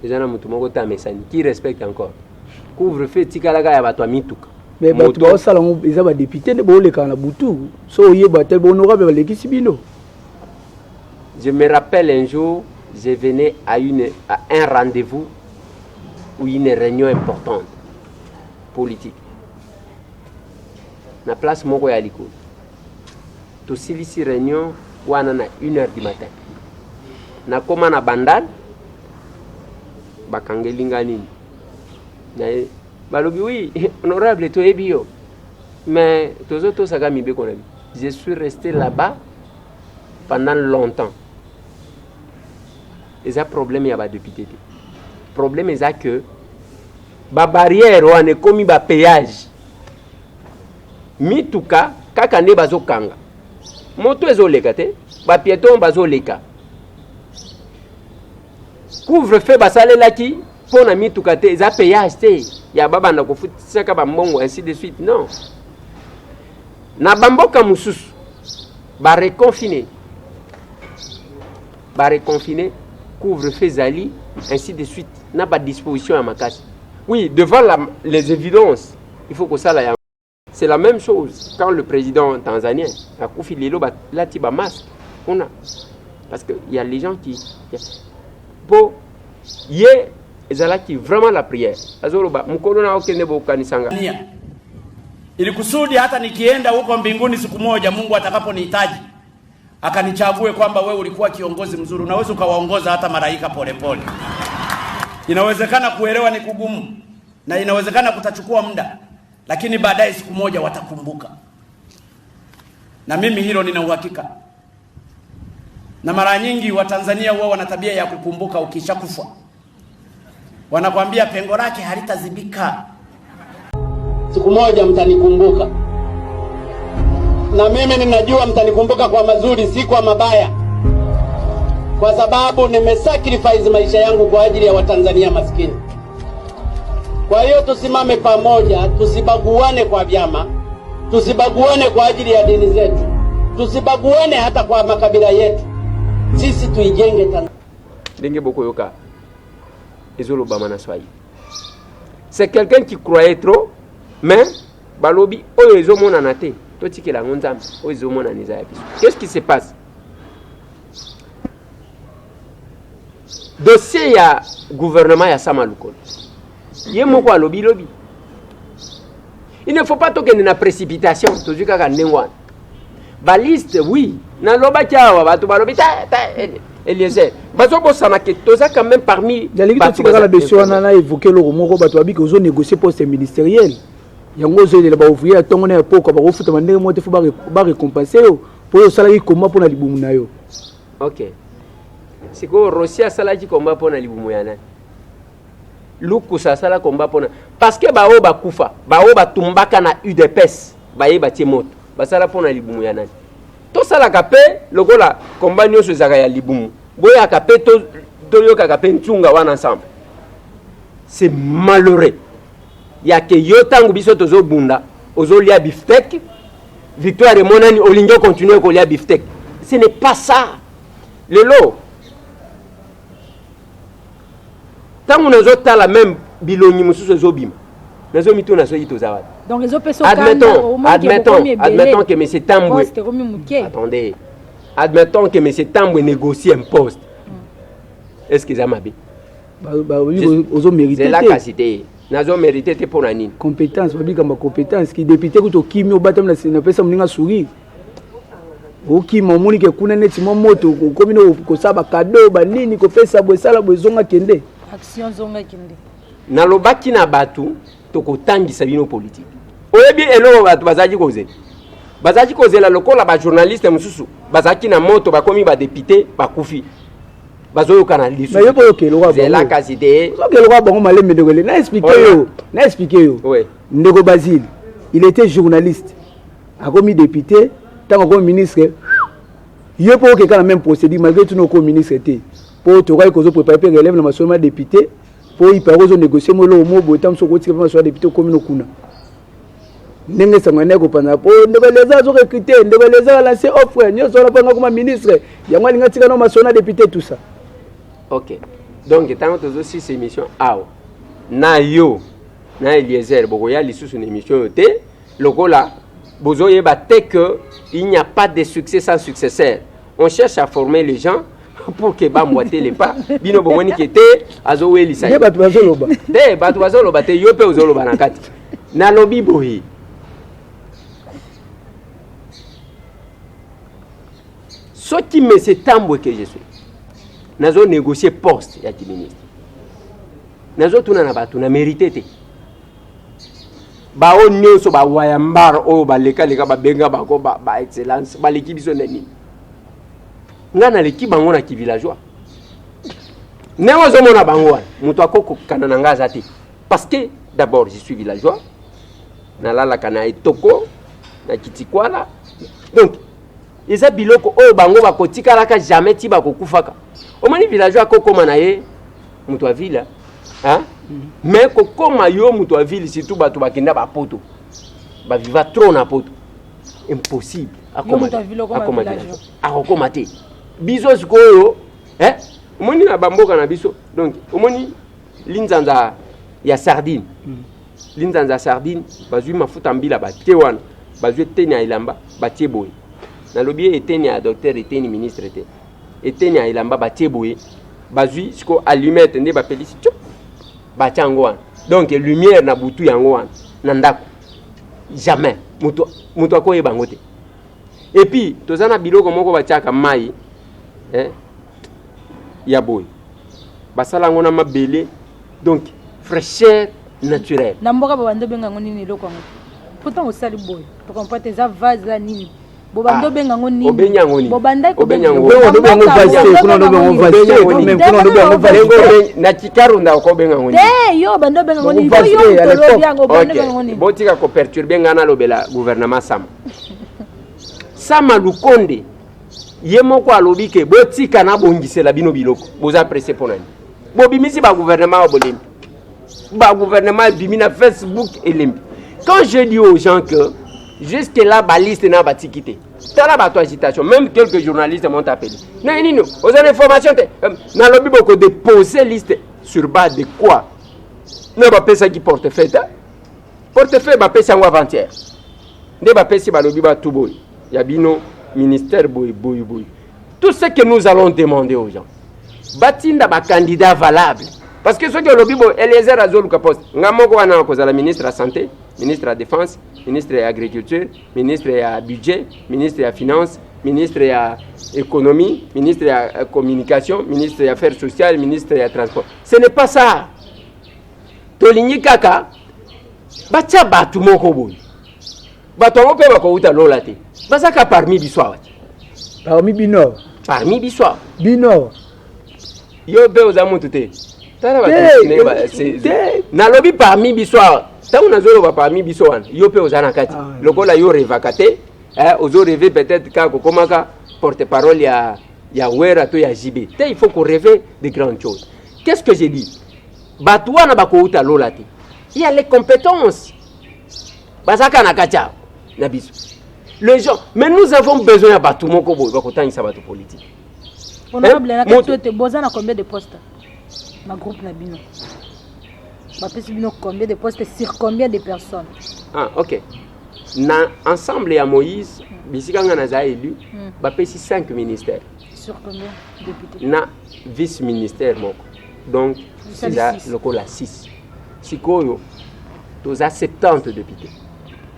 Eza na motu moko te amesani qui respecte encore couvre feu. Etikalaka ya bato ya mituka. Mais bato baosala yango eza badepute nde boolekaka na butu. So oyeba te, honorable, balekisi bino. Je me rappelle, un jour, je venais à un rendez-vous ou une réunion importante politique na place moko ya likolo. Tosilisi réunion wana na 1 heure du matin. Nakóma na Bandal, bakangeli nga nini na balobi: "Oui, honorable, toyebi yo, mais tozotosaka mibeko na bi." Je suis resté là-bas pendant longtemps. Eza problème ya badepute te. Problème eza que babarrière wana ekomi bapéage. Mituka kaka nde bazokanga, moto ezoleka te, bapiéton bazoleka. Couvre feu basalelaki mpo na mituka te, eza péage te ya babanda kofutisaka bambongo, ainsi de suite. Non, na bamboka mosusu bareconfine, bareconfine, couvre feu ezali, ainsi de suite. Na ba disposition ya makasi. Oui, devant la, les évidences, il faut kosala yango. C'est la même chose quand le président tanzanien akufi lelo balati ba masque kuna parce que il y a les gens qui po ye ezalaki vraiment la prière azoloba mokolo na okende bokanisanga ili kusudi hata nikienda huko mbinguni siku moja Mungu atakaponihitaji akanichague kwamba wewe ulikuwa kiongozi mzuri, unaweza ukawaongoza hata malaika polepole. Inawezekana kuelewa ni kugumu na inawezekana kutachukua muda, lakini baadaye siku moja watakumbuka, na mimi hilo nina uhakika. Na mara nyingi Watanzania huwa wana tabia ya kukumbuka ukishakufa, wanakwambia pengo lake halitazibika. Siku moja mtanikumbuka, na mimi ninajua mtanikumbuka kwa mazuri, si kwa mabaya, kwa sababu nimesacrifice maisha yangu kwa ajili ya Watanzania maskini. Kwa hiyo tusimame pamoja, tusibaguane kwa vyama, tusibaguane kwa ajili ya dini zetu, tusibaguane hata kwa makabila yetu. Sisi tuijenge Tanzania. Ndenge bokoyoka ezolobama na Swahili. C'est quelqu'un qui croyait trop, mais balobi oyo ezomonana te, totikela yango Nzambe, oyo ezomonana eza ya biso. Qu'est-ce qui se passe? Dossier ya gouvernement ya Sama Lukola, ye moko alobi lobi, il ne faut pas tokende na précipitation, tozwi kaka ndenge wana baliste. Oui, nalobaki awa, bato balobi ta ta Eliezer, bazobosana ke toza quand même parmi Nalingi bato totikaka na baza dossier wana na évoke eloko moko. Bato babiki ozo négocier poste ministériel, yango ozoyelela baouvrier ya ntongo na ya pokwa bakofutama ndenge moko te, fo barécompense yo mpo oyo osalaki koma mpo na libumu na yo. Ok, sikoyo Rossy asalaki komba mpo na libumu ya nani? Lukusa asala komba mpona parce que baoyo bakufa, baoyo batumbaka na UDPS, baye batie moto, basala mpo na libumu ya nani? Tosalaka mpe lokola komba nyonso ezalaka ya libumu, boyaka mpe toyokaka mpe ntunga wana ensemble. C'est malheureux ya ke yo ntango biso tozobunda ozolia bifteck, victoire emonani, olingi ocontinue kolia bifteck. Ce n'est pas ça. Lelo ntango nazotala même bilongi mosusu ezobima, nazomituna soki toza wapi. Donc ezopesa Admettons, admettons, admettons que M. Tambwe, poste ekomi moke. Attendez, admettons que M. Tambwe négocie un poste, est-ce que eza mabe? Ozomérite Zela te. Kasi te, nazomérite te mpo na nini? Compétence, babikamba compétence ki député kuta okimi, obatami napesa moninga sourire, okima, omoni ke kuna neti mwa moto okomi no kosala bakado banini, kopesa boye, esala boye, ezonga kende. Action zonga kende. Nalobaki na bato, tokotangisa bino politike. Oyebi eloko bato bazalaki kozela? Bazalaki kozela lokola bajournaliste mosusu bazalaki na moto, bakomi badéputé, bakufi, bazoyokana. Mais yo mpo oyoka eloko ya Zela. bango. Kasi te. Ozoka eloko ya bango malembe, ndeko ele na explique Oyo. yo, na explique yo. Oui. Ndeko Basile, il était journaliste, akomi député, ntango akomi ministre, yo mpo okeka na même procédure malgré tuna okomi ministre te, mpo tokaki kozoprépare mpe relève na masolo ma député, mpo ipare ozonégocie mo eloko mo boye, ntango soki otika mpe masolo ya député, okomi no kuna ndenge sango nde kopanza po ndeko Eliezer azorecrute, ndeko Eliezer alance offre nyonso wana mpo anga koma ministre, yango alinga tika no masolo na député, tout ça. Ok, donc ntango tozosisa émission awa na yo na Eliezer, bokoya lisusu na émission oyo te lokola bozoyeba te que il n'y a pas de succès sans successeur. On cherche à former les gens pour que bambwate le pas. Bino bomoni ke te, azowelisa. Nde bato bazoloba. Te, bato bazoloba te, yo mpe ozoloba na kati. Nalobi boye, soki monsieur Tambwe que je suis nazo négocier poste ya kiministre, nazotuna na bato na mérite te. Bao nyonso bawaya mbara oyo balekaleka, babenga bango ba excellence, baleki biso na nini? Ngai naleki bango na kivillageois. Ndenge ozomona bango wana, moto akokokana na ngai aza te, parce que d'abord je suis villageois, nalalaka na etoko na kitikwala. Donc eza biloko oyo bango bakotikalaka jamais ti bakokufaka. Omoni, villageois akokoma na ye moto ya ville, hein? Mais kokoma yo moto ya ville, surtout bato bakenda bapoto, baviva trop na poto, impossible. Yo moto ya ville okoma Akoma villageois. villageois akokoma te. Biso sikoyo, eh? Omoni na bamboka na biso, donc omoni. Linzanza ya sardine, linzanza ya sardine, bazwi mafuta mbila batie wana, bazwi eteni ya elamba batie boye. Nalobi ye eteni ya docteur, eteni ministre te, eteni ya elamba batie boye, bazwi siko allumette nde bapelisi tchup, batia yango wana. Donc lumière na butu yango wana na ndako, jamais moto moto akoyeba yango te. Et puis toza na biloko moko batiaka mai, eh, ya boye, basala yango na mabele, donc fraîcheur naturelle. Na mboka babanda obenga yango nini eloko yango? Pourtant osali boye, tocomprend te, eza vase la nini? Bobanda Ah, obenga yango nini? Obengi yango nini? Bobandaki Obengi yango Obengi Na yango mboka vase te, bobenga kuna yango obengi yango nini? vase te, Obengi yango quand même, nini? kuna obengi yango vase Ndenge te. na Kikarunda okobenga yango nini? Te, yo obanda obenga yango nini? Bongo Po yo vase te, à moto olobi l'époque. yango, obanda obenga yango Ok, nini? botika koperturbe ngai, nalobela gouvernement Sama. Sama Lukonde ye moko alobi ke botika nabongisela bino biloko, boza presse mpo nani? Bobimisi bagouvernement oyo bolembi, bagouvernement ebimi na Facebook elembi. Quand je dis aux gens que jusque là baliste na batiki te, tala bato agitation, même quelques journalistes m'ont appelé: na nini, oza na information te? Nalobi bokodépose liste sur base de quoi? Na bapesaki portefeuille te, portefeuille bapesi yango avant-hier nde bapesi, balobi batu boye ya bino ministère boye boye boye. Tout ce que nous allons demander aux gens, batinda bacandidat valable, parce que soki olobi boye Eliezer azoluka poste, nga moko wana nakozala ministre ya santé, ministre ya défense, ministre ya agriculture, ministre ya budget, ministre ya finance, ministre ya économie, ministre ya communication, ministre ya affaires sociales, ministre ya transport. Ce n'est pas ça. Tolingi kaka batia bato moko boye, bato yango mpe bakouta lola te, bazaka parmi biso awa te. Parmi bino? Parmi biso awa. Bino? Yo mpe oza mutu te, tala bato Te, mosusu ndenge te. Nalobi parmi biso awa. Ntango nazoloba parmi biso wana, yo mpe oza na kati. Ah. Lokola yo rêvaka te, eh, ozo rêve peut-être kaka kokomaka porte parole ya Wera to ya JB te. Il faut korêver de grandes choses. Qu'est-ce que j'ai dit? Bato wana bakouta lola te, il y a les compétences, bazalaka na kati awa na biso, les gens. Mais nous avons besoin ya bato moko boye bakotangisa bato politique. Honorable, na kati Moto. Te, boza na combien de postes na groupe na bino? Bapesi bino combien de postes sur combien de personnes? Ah, ok, na ensemble ya Moïse, bisika nga naza élu, bapesi 5 ministères. Sur combien députés? Na vice ministère moko, donc Esali eza six. Lokola 6. Sikoyo toza 70 députés.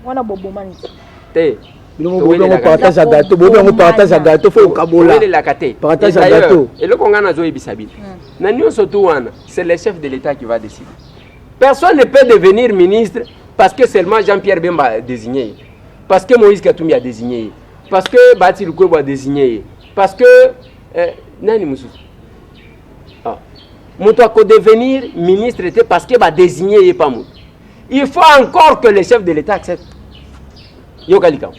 Wana bobomani te. Te. Bino bobengi yango partage ya gâteau, bobengi yango partage ya gâteau, faut okabola. Towelelaka te. Partage Et ya d'ailleurs, gâteau. Eloko ngai nazoyebisa bino na nyonso tu wana, c'est le chef de l'État qui va décider. Personne ne peut devenir ministre parce que seulement Jean-Pierre Bemba a désigné ye, parce que Moïse Katumbi a désigné ye, parce que Bahati Lukwebo a désigné ye, parce que nani mosusu. Ah. Moto akodevenir ministre te parce que badésigné ye pa moto. Il faut encore que le chef de l'État accepte. Yoka likambo,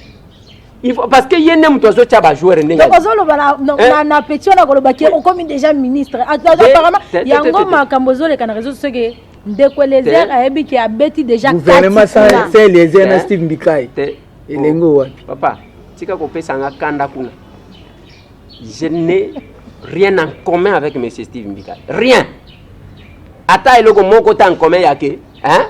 il faut, parce que ye nde moto azotia bajoueur ndenge Donc ozoloba Eh? na petit wana koloba ke okomi déjà ministre. Apparemment yango makambo ozoleka na réseau, soki ndeko Eliezer Te. ayebi ke abeti déjà Gouvernement kati sans kuna. sans Eliezer na Te. Steve Mbikai, Te. elengo wapi? Papa, tika kopesa nga kanda kuna. Je n'ai rien en commun avec monsieur Steve Mbikai, rien, ata eloko moko te en commun yake, hein?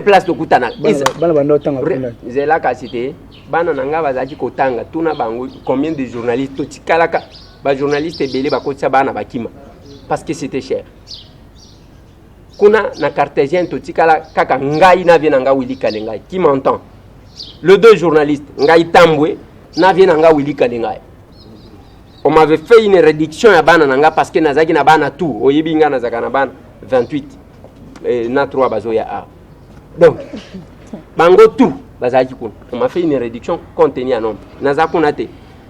Place tokutanaka. Bana banda otanga kuna? Zela kasi te, bana na ngai bazalaki kotanga tuna bango combien de journalistes totikalaka. Bajournaliste ebele bakotisa bana bakima parce que c'était cher kuna na Cartésien. Totikala kaka ngai na vieux na ngai Willy Kalengai qui m'entend, le deux journalistes, ngai Tambwe na vieux na ngai Willy Kalengai. On m'avait fait une réduction ya bana na nga parce que nazalaki na bana tout. Oyebi ngai nazalaka na bana 28, na 3 bazoya awa, donc bango tout bazalaki kuna. On m'a fait une réduction compte tenu ya nombre, naza kuna te.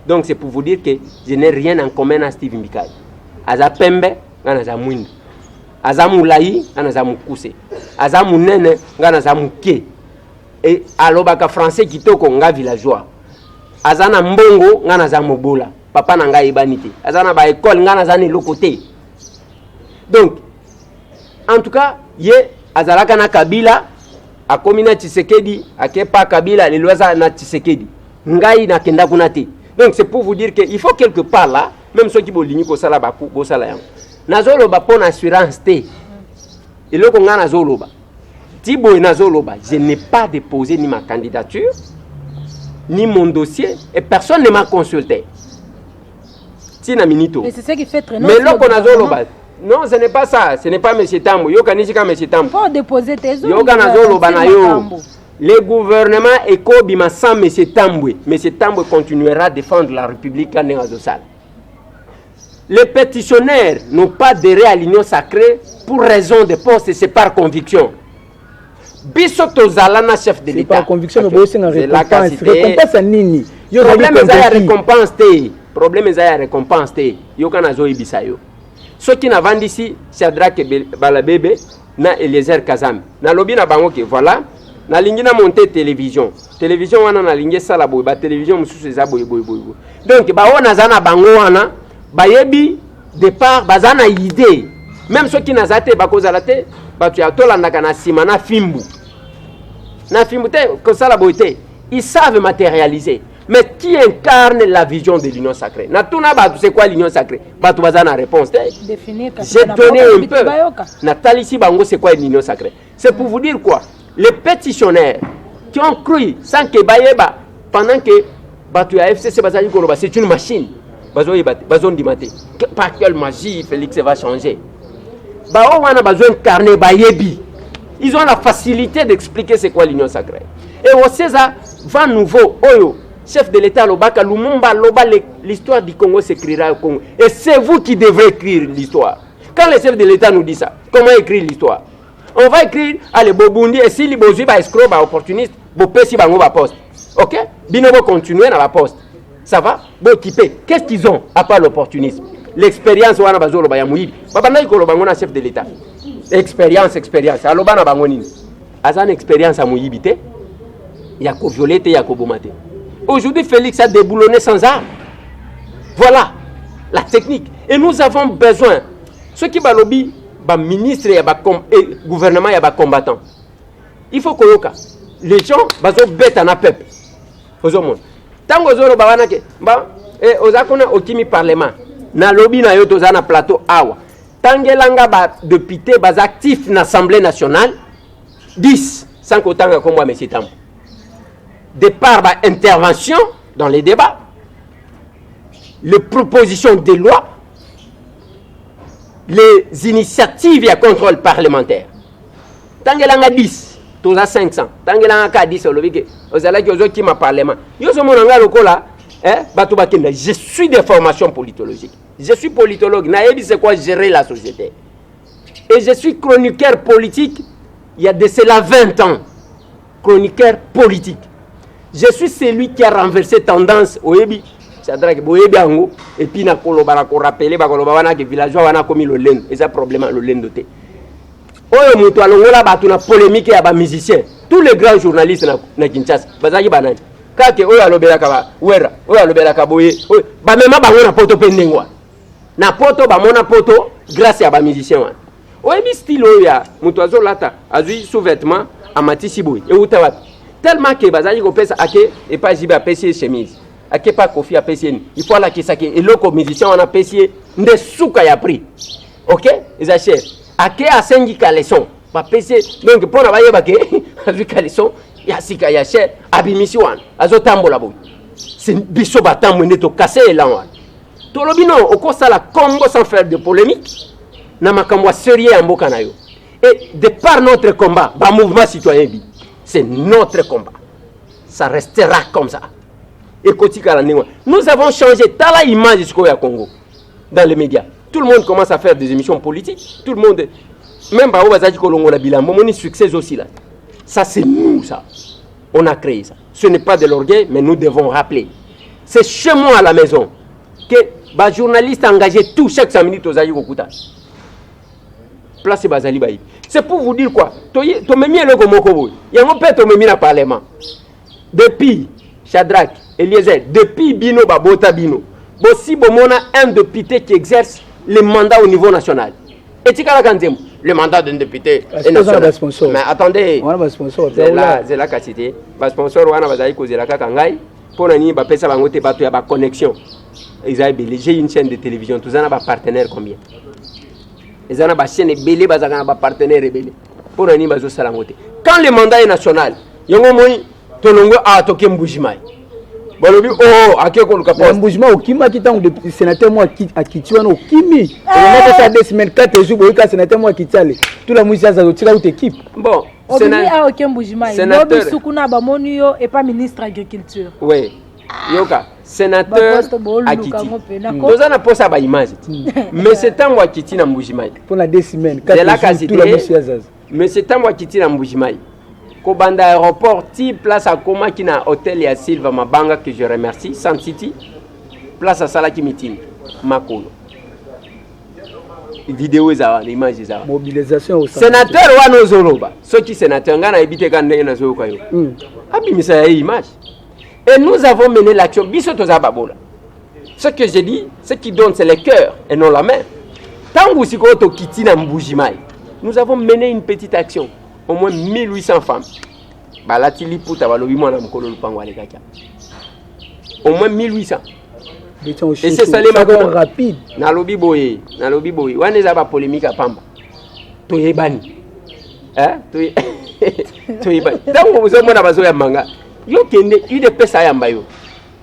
Donc c'est pour vous dire que je n'ai rien en commun na Steve Mbikai. Aza pembe, ngai naza mwindu. Aza molai, ngai naza mokuse. Aza monene, ngai naza moke. E alobaka français kitoko, nga villageois. Aza na mbongo, ngai naza mobola, papa na ngai ayebani te. Aza na baekole, ngai naza na eloko te. Donc en tout cas, ye azalaka na Kabila, akomi na Tshisekedi, akepa Kabila, lelo aza na Tshisekedi, ngai nakenda kuna te. Donc c'est pour vous dire que il faut quelque part là, même soki bolingi kosala baku, bosala yango. Nazoloba mpo na assurance te. Eloko nga nazoloba ti boye nazoloba, je n'ai pas déposé ni ma candidature ni mon dossier et personne ne m'a consulté ti na minute oyo. Mais c'est ce qui fait traîner Mais aussi le eloko nazoloba, gouvernement. non, ce n'est pas ça, ce n'est pas monsieur Tambo. Yokanisi ka monsieur Tambo. Faut déposer tes Yoka nazoloba na yo, le gouvernement ekobima sans monsieur Tambwe. Monsieur Tambwe continuera à défendre la République ndenge azosala. Les pétitionnaires n'ont pas adhéré à l'Union sacrée pour raison de poste, c'est par conviction. Biso tozala na chef de C'est l'État. par conviction, mais Ok. bosenga C'est la récompense. quantité. Récompense ya nini? Yo ozali Problème eza ya convaincu. récompense te. Problème eza ya récompense te. Yoka nazoyebisa yo. Soki navandisi Shadrack Balabebe na Eliezer Kazambe, nalobi na bango ke voilà, nalingi na monte télévision. Télévision wana nalingi esala boye, ba télévision mosusu eza boye boye boye boye. Donc baoyo naza na bango wana bayebi départ, baza na idée. Même soki naza te, bakozala te bato ya tolandaka na nsima na fimbu. Na fimbu te, kosala boye te. Ils savent matérialiser. Mais qui incarne la vision de l'Union sacrée? Natuna bato, c'est quoi l'Union sacrée? Bato baza na réponse te. Définir. J'ai donné un peu. Natalisi bango, c'est quoi l'Union sacrée? C'est pour vous dire quoi? Les pétitionnaires qui ont cru sans que bayeba, pendant que bato ya FCC bazali koloba, c'est une machine. Bazoyeba te, bazondima te. Par quelle magie Félix va changer? Bao wana bazo incarner bayebi. Ils ont la facilité d'expliquer c'est quoi l'Union sacrée. Et au César, vent nouveau, oyo, chef de l'État alobaka, Lumumba aloba, l'histoire du Congo s'écrira au Congo. Et c'est vous qui devrez écrire l'histoire. Quand le chef de l'État nous dit ça, comment écrire l'histoire? On va écrire, allez, Bobundi, et si bozui ba escroc, ba opportuniste, bopesi bango ba poste. Ok? Bino bo continuer dans la poste. Ça va? Bo équiper. Qu'est-ce qu'ils ont à part l'opportunisme? L'expérience wana bazoloba ya moyibi. Babandaki koloba ngo na chef de l'État. Expérience, expérience. Aloba na bango nini? Aza na expérience ya moyibi te, ya kovioler te, ya koboma te. Aujourd'hui, Félix a déboulonné sans armes. Voilà la technique. Et nous avons besoin. Ceux qui balobi, ba ministre ya ba com, et gouvernement ya ba combattant. Il faut koyoka. Les gens bazo beta na peuple. Ozomona. Tango ozoloba wana ke ba eh, oza kuna okimi parlement. Na lobi na yo toza na plateau awa. Tangelanga ba député baza actif na Assemblée nationale 10 sans kotanga kombo ya monsieur Tambo. De par ba intervention dans les débats, les propositions de loi, les initiatives ya contrôle parlementaire. Tangelanga 10, toza 500. Tangelanga ka 10 olobi ke ozalaki ozokima parlement. Yo ozomona nga lokola eh, bato bakenda. Je suis de formation politologique. Je suis politologue. Nayebi c'est quoi gérer la société. Et je suis chroniqueur politique il y a de cela 20 ans. Chroniqueur politique. Je suis celui qui a renversé tendance oyebi Shadrach boyebi yango et puis na koloba na korappeler bakoloba wana ke villageois wana akomi lolendo, eza problème ya lolendo te. Oyo moto alongola bato na polémique ya ba musiciens, tous les grands journalistes na Kinshasa bazalaki banani? Kake oyo alobelaka ba Wera, oyo alobelaka boye, oyo bamema bango na poto mpe ndenge wana na poto bamona poto grâce ya ba musiciens wana. Oyebi style oyo ya moto azolata azwi sous-vêtement amatisi boye euta wapi? Tellement ke bazalaki kopesa ake epa JB apesi ye chemise, ake pa Kofi apesi ye nini, il faut alakisa ke eloko musicien wana apesi ye nde suka ya prix. Ok, eza cher. Ake asengi caleçon bapesi ye, donc mpona bayeba ke azwi caleçon ya sika ya cher, abimisi wana azotambola boye. C'est biso batambwe nde tokase elan wana. Tolobi non, okosala Congo sans faire de polémique na makambo ya sérieux ya mboka na yo. Et de par notre combat, ba mouvement citoyen bi, c'est notre combat. Ça restera comme ça. Ekotikala ndenge wana. Nous avons changé tala image sikoyo ya Congo dans les médias. Tout le monde commence à faire des émissions politiques. Tout le monde, même bao bazalaki kolongola bilambo, moni succès aussi là. Ça c'est nous ça. On a créé ça. Ce n'est pas de l'orgueil, mais nous devons rappeler. C'est chez moi à la maison que ba journaliste engagé tout chaque 5 minutes ozali kokuta. Place bazali bayi. C'est pour vous dire quoi? Toye tomemi eloko moko boye. Yango pe tomemi na parlement. Depuis Shadrach, Eliezer, depuis bino babota bino. Bosi bomona un député qui exerce le mandat au niveau national. Etikala nzembo, le mandat d'un député Parce est que oza na national. ba sponsor. Mais attendez. Wana ba sponsor, Zela, taola. zela kasi te. Ba sponsor wana bazali kozela kaka ngai. Mpona nini bapesa bango te bato ya ba connexion? Eza ebele. J'ai une chaîne de télévision, toza na ba partenaire combien? Eza na bachaîne ebele, bazalaka na bapartenaire ebele. Mpo na nini bazosala yango te? Quand le mandat est national, yango omoni tolongwe awa toke Mbuji-Mayi, balobi o oh, ake koluka poste. Mbuji-Mayi okimaki ntango sénateur mo akiti wana, okimi olongaki ata 2 semaines, 4 jours, boyoka sénateur mo akiti, ale tula mwisi aza otika uta équipe. Bon. Obimi awa, oke Mbuji-Mayi, lobi suku na bamoni yo epa ministre agriculture. Oui, yoka, sénateur akiti, toza na posa ya baimage ti, mais c'est ntango akiti na Mbuji-Mayi mpona 2 semaines. Zela kasi te. Monsieur ntango akiti na Mbuji-Mayi, kobanda aéroport ti place akomaki na hôtel ya Silva Mabanga, que je remercie, Sun City, place asalaki meeting, makolo, video eza wana, image eza wana. Mobilisation. Sénateur wana ozoloba, soki sénateur ngai nayebi te, ka ndenge nazoyoka yo, abimisa ya ye image. Et nous avons mené l'action. Biso toza babola. Ce que je dis, ce qui donne, c'est le cœur et non la main. Ntango sikoyo tokiti na Mbuji-Mayi, nous avons mené une petite action, au moins 1800 femmes balati liputa, balobi mwana mokolo lupango alekaki, au moins 1800. Et c'est salema rapide. Nalobi boye, nalobi boye, wana eza bapolémique ya pamba. Toyebani, toyebani. Ntango ozomona bazoyambanga yo, kende UDPS ayamba yo,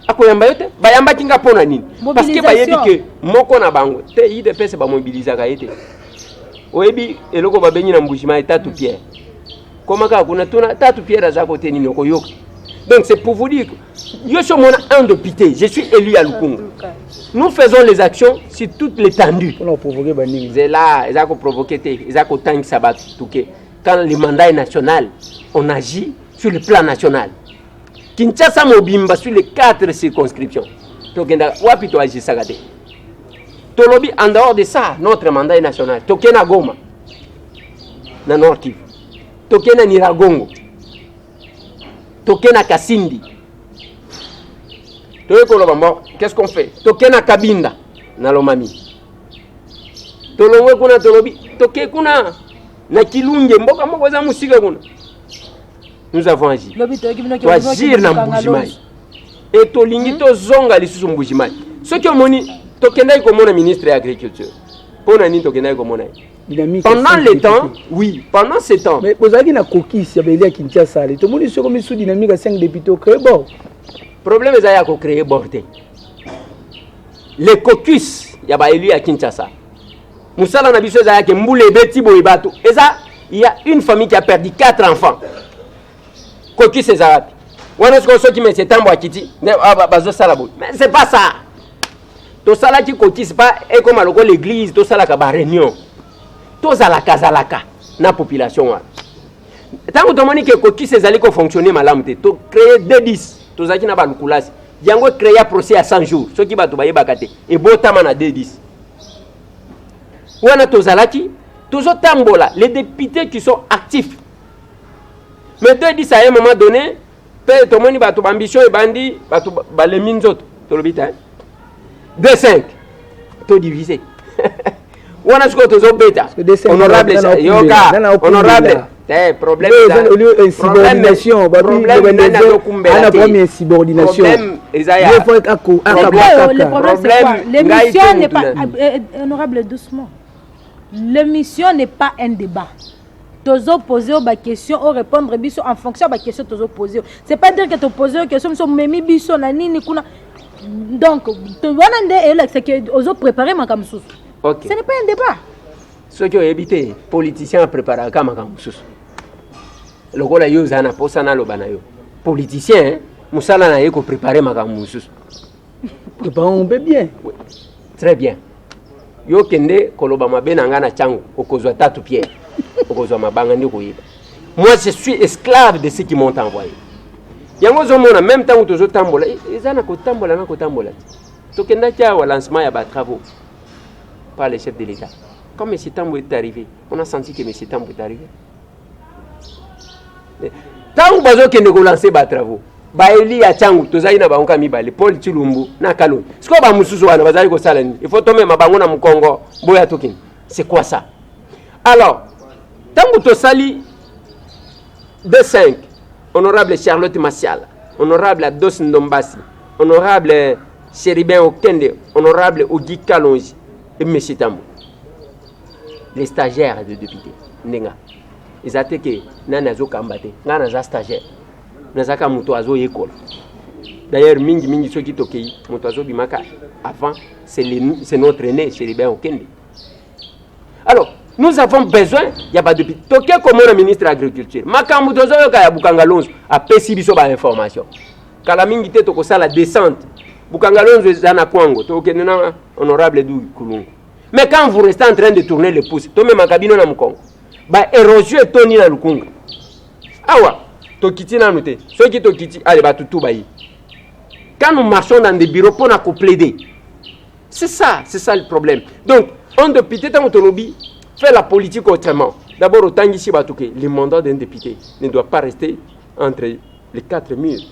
akoyamba yo te. Bayambaki nga mpo na nini? Parce que bayebi ke moko na bango te. UDPS bamobilizaka ye te. Oyebi eloko babengi na Mbuji-Mayi Tatu Pierre? Koma kaka kuna, tuna Tatu Pierre aza kote nini, okoyoka. Donc c'est pour vous dire, yo so mona un député, je suis élu à Lukunga, nous faisons les actions sur toute l'étendue. Mpona koprovoke baningi. Nzela eza koprovoke te, eza kotangisa bato tuke. Quand le mandat est national, on agit sur le plan national. Kinshasa mobimba, sur les quatre circonscriptions, tokendaka wapi, toagisaka te. Tolobi, en dehors de ça, notre mandat est national. Tokei na Goma, na Nord Kivu, tokei na Nyiragongo, tokei na Kasindi, toyei koloba, bon, qu'est-ce qu'on fait? Tokei na Kabinda, na Lomami, tolongwe kuna, tolobi tokei kuna na Kilunge, mboka moko eza mosika kuna. Nous avons agi, toagir na Mbuji-Mayi e tolingi tozonga lisusu Mbuji-Mayi. Soki omoni, tokendaki komona ministre ya agriculture. Mpo na nini tokendaki komona ye? Pendant le temps, oui, pendant ce temps. Mais bozalaki na caucus ya baélus ya Kinshasa. Ale tomoni soko misu dynamique ya 5 député, ocréer bord. Problème eza ya kocréer bord te. Le caucus ya baélus ya Kinshasa, mosala na biso ezalaki, mbula ebeti boye, bato eza, il y a une famille qui a perdu quatre enfants, caucus eza wapi wana? Sikoyo soki mese ntambo akiti nde bazosala boye, mais c'est pas ça. Tosalaki caucus pa ekoma lokola église, tosalaka baréunion, tozalaka zalaka na population wana. Ntango tomoni ke caucus ezali kofonctionne malamu te, tocréer 210. Tozalaki na balukulasi, yango ecréa procès ya 100 jours. Soki bato bayebaka te, ebotama na 210 wana. Tozalaki tozotambola, les députés qui sont actifs. Mais 210, à un moment donné mpe tomoni bato baambition ebandi, bato balemi nzoto, tolobi te 2-5, todivise wana. Sikoyo tozobeta honorable, yoka, honorable te, problème. Insubordination, ana problème insubordination. Eza ya problème. L'émission n'est pas honorable, doucement, l'émission n'est pas un débat. Tozopose oyo baquestion, orépondre biso en fonction ya baquestion tozopose oyo. C'est pas dire que topose oyo question, biso omemi biso na nini kuna. Donc wana nde eyolakisa ke ozoprépare makambo mosusu. Okay. Ce n'est pas un débat. Soki oyebi te, politicien apreparaka makambo mosusu. Lokola yo ozala na posa naloba na yo, politicien mosala na ye koprépare makambo mosusu. Préparons mpe bien. Oui. Très bien. Yo kende koloba mabe na ngai na ntango okozwa tatu pierre, okozwa mabanga nde okoyeba. Moi, je suis esclave de ceux qui m'ont envoyé. Yango ozomona, même ntango tozotambola, eza na kotambola na kotambola te. Tokendaki awa, lancement ya batravaux par le chef de l'État. Quand M. Tambo est arrivé, on a senti que M. Tambo est arrivé. Ntango bazokende kolancer batravaux, baélus ya ntango tozali na bango ka mibale, Paul Chilumbu na Kaloni. Sikoyo bamosusu wana bazali kosala nini? Il faut tomema bango na mokongo, boya tokende. C'est quoi ça? Alors ntango tosali 25, honorable Charlotte Masiala, honorable Ados Ndombasi, honorable Chérubin Okende, honorable Ogi Kalonji et monsieur Tambo. Les stagiaires de député ndenga eza te ke nani azokamba te, ngai naza stagiaire, nazaka moto azoyekola. D'ailleurs, mingi mingi soki tokei, moto azobimaka avant, c'est notre aîné Chérubin Okende. Alors nous avons besoin ya badéputé. Toke komona ministre ya Agriculture, makambo tozoyoka ya Bukanga Lonzo, apesi biso bainformation. Kala mingi te tokosala descente Bukanga Lonzo, eza na Kwango, tokokende na honorable Du Kulungu. Mais quand vous restez en train de tourner le pouce, tomemaka bino na mokongo. Baérosion etondi na Lukunga awa, tokiti nanu te. Soki tokiti, ale bato tu baye. Quand nous marchons dans des bureaux mpona koplaider, c'est ça, c'est ça le problème. Donc un député, ntango tolobi faire la politique autrement, d'abord otangisi bato ke le mandat d'un député ne doit pas rester entre les quatre murs.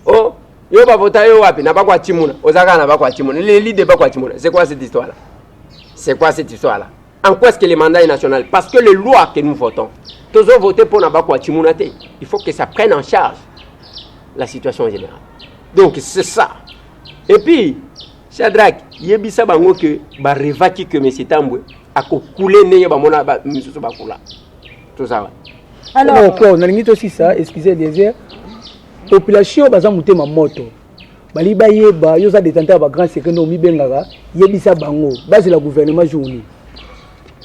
Oh, yo bavota yo wapi? Na Bakwa Tshimuna. Oza kaka na Bakwa Tshimuna, le de Bakwa Tshimuna. C'est quoi cette histoire là C'est quoi cette histoire là En quoi est-ce que le mandat est national? Parce que les lois que nous votons, tozo voter pour na Bakwa Tshimuna te, il faut que ça prenne en charge la situation générale. Donc c'est ça. Et puis Shadrach, yebisa bango ke barêvaki que monsieur Tambwe akokule ndenge bamona misusu bakula. Toza Alors, encore nalingi tosisa, excusez Eliezer, population baza motema moto, balingi bayeba yo oza détenteur ya bagrand secret nde omibengaka. Yebisa bango bazela gouvernement jour nini?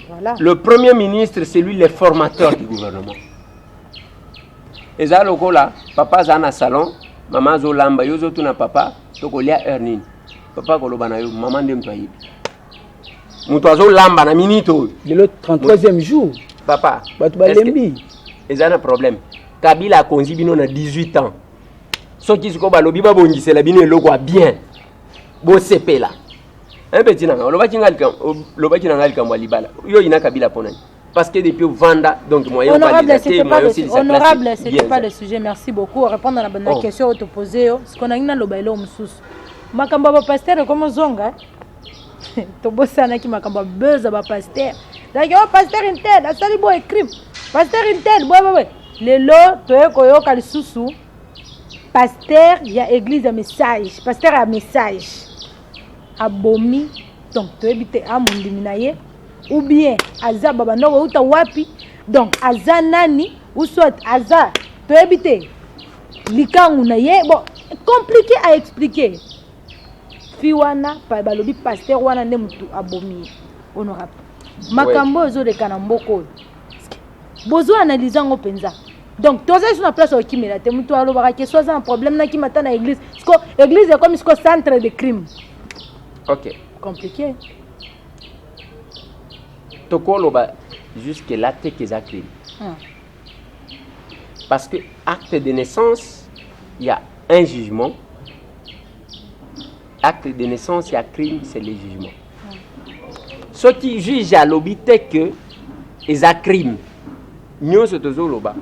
Voilà. Le premier ministre, c'est lui le formateur du gouvernement. Eza lokola papa aza na salon, mama azolamba, yo ozotuna papa: tokolia heure nini? Papa koloba na yo: mama nde moto ayebi. Moto azolamba na minute oyo. Lelo 33e jour. Papa, bato balembi. Eza na problème. Kabila akonzi bino na 18 ans. Soki sikoyo balobi babongisela bino eloko ya bien, bosepela. Un petit nanga olobaki nga olobaki na nga likambo ya libala, yo oyina Kabila mpo nani? Parce que depuis vanda, donc moyen. Honorable, c'était pas le, honorable, c'était pas le sujet. Merci beaucoup. Répondre à la question oyo toposé yo. Siko nangi naloba eloko mosusu. Makambo ya bapasteur ekoma ozonga. Tobosanaki makambo ya buzz ya bapasteur. Donc oh, pasteur un tel asali boye crime. Pasteur un tel boye boye. Lelo toye koyoka lisusu pasteur ya église ya Message, pasteur ya Message abomi. Donc toyebi te amondimi na ye ou bien aza babanda kouta wapi, donc aza nani ou soit aza, toyebi te likangu na ye. Bon, compliqué à expliquer. Fi wana balobi pasteur wana nde motu abomi ye. Honorable, makambo oyo ezoleka na mboka oyo, bozo analyse yango mpenza? Donc toza lisusu na place ya kokimela te. Moto alobaka ke so aza na problème, nakima ata na église. Siko église ekomi siko centre de crime. Compliqué. Tokoloba jusque là te ke eza crime, parce que acte de naissance, il y a un jugement. Acte de naissance ya crime, c'est le jugement. Soki juge alobi te ke eza crime, nyonso tozoloba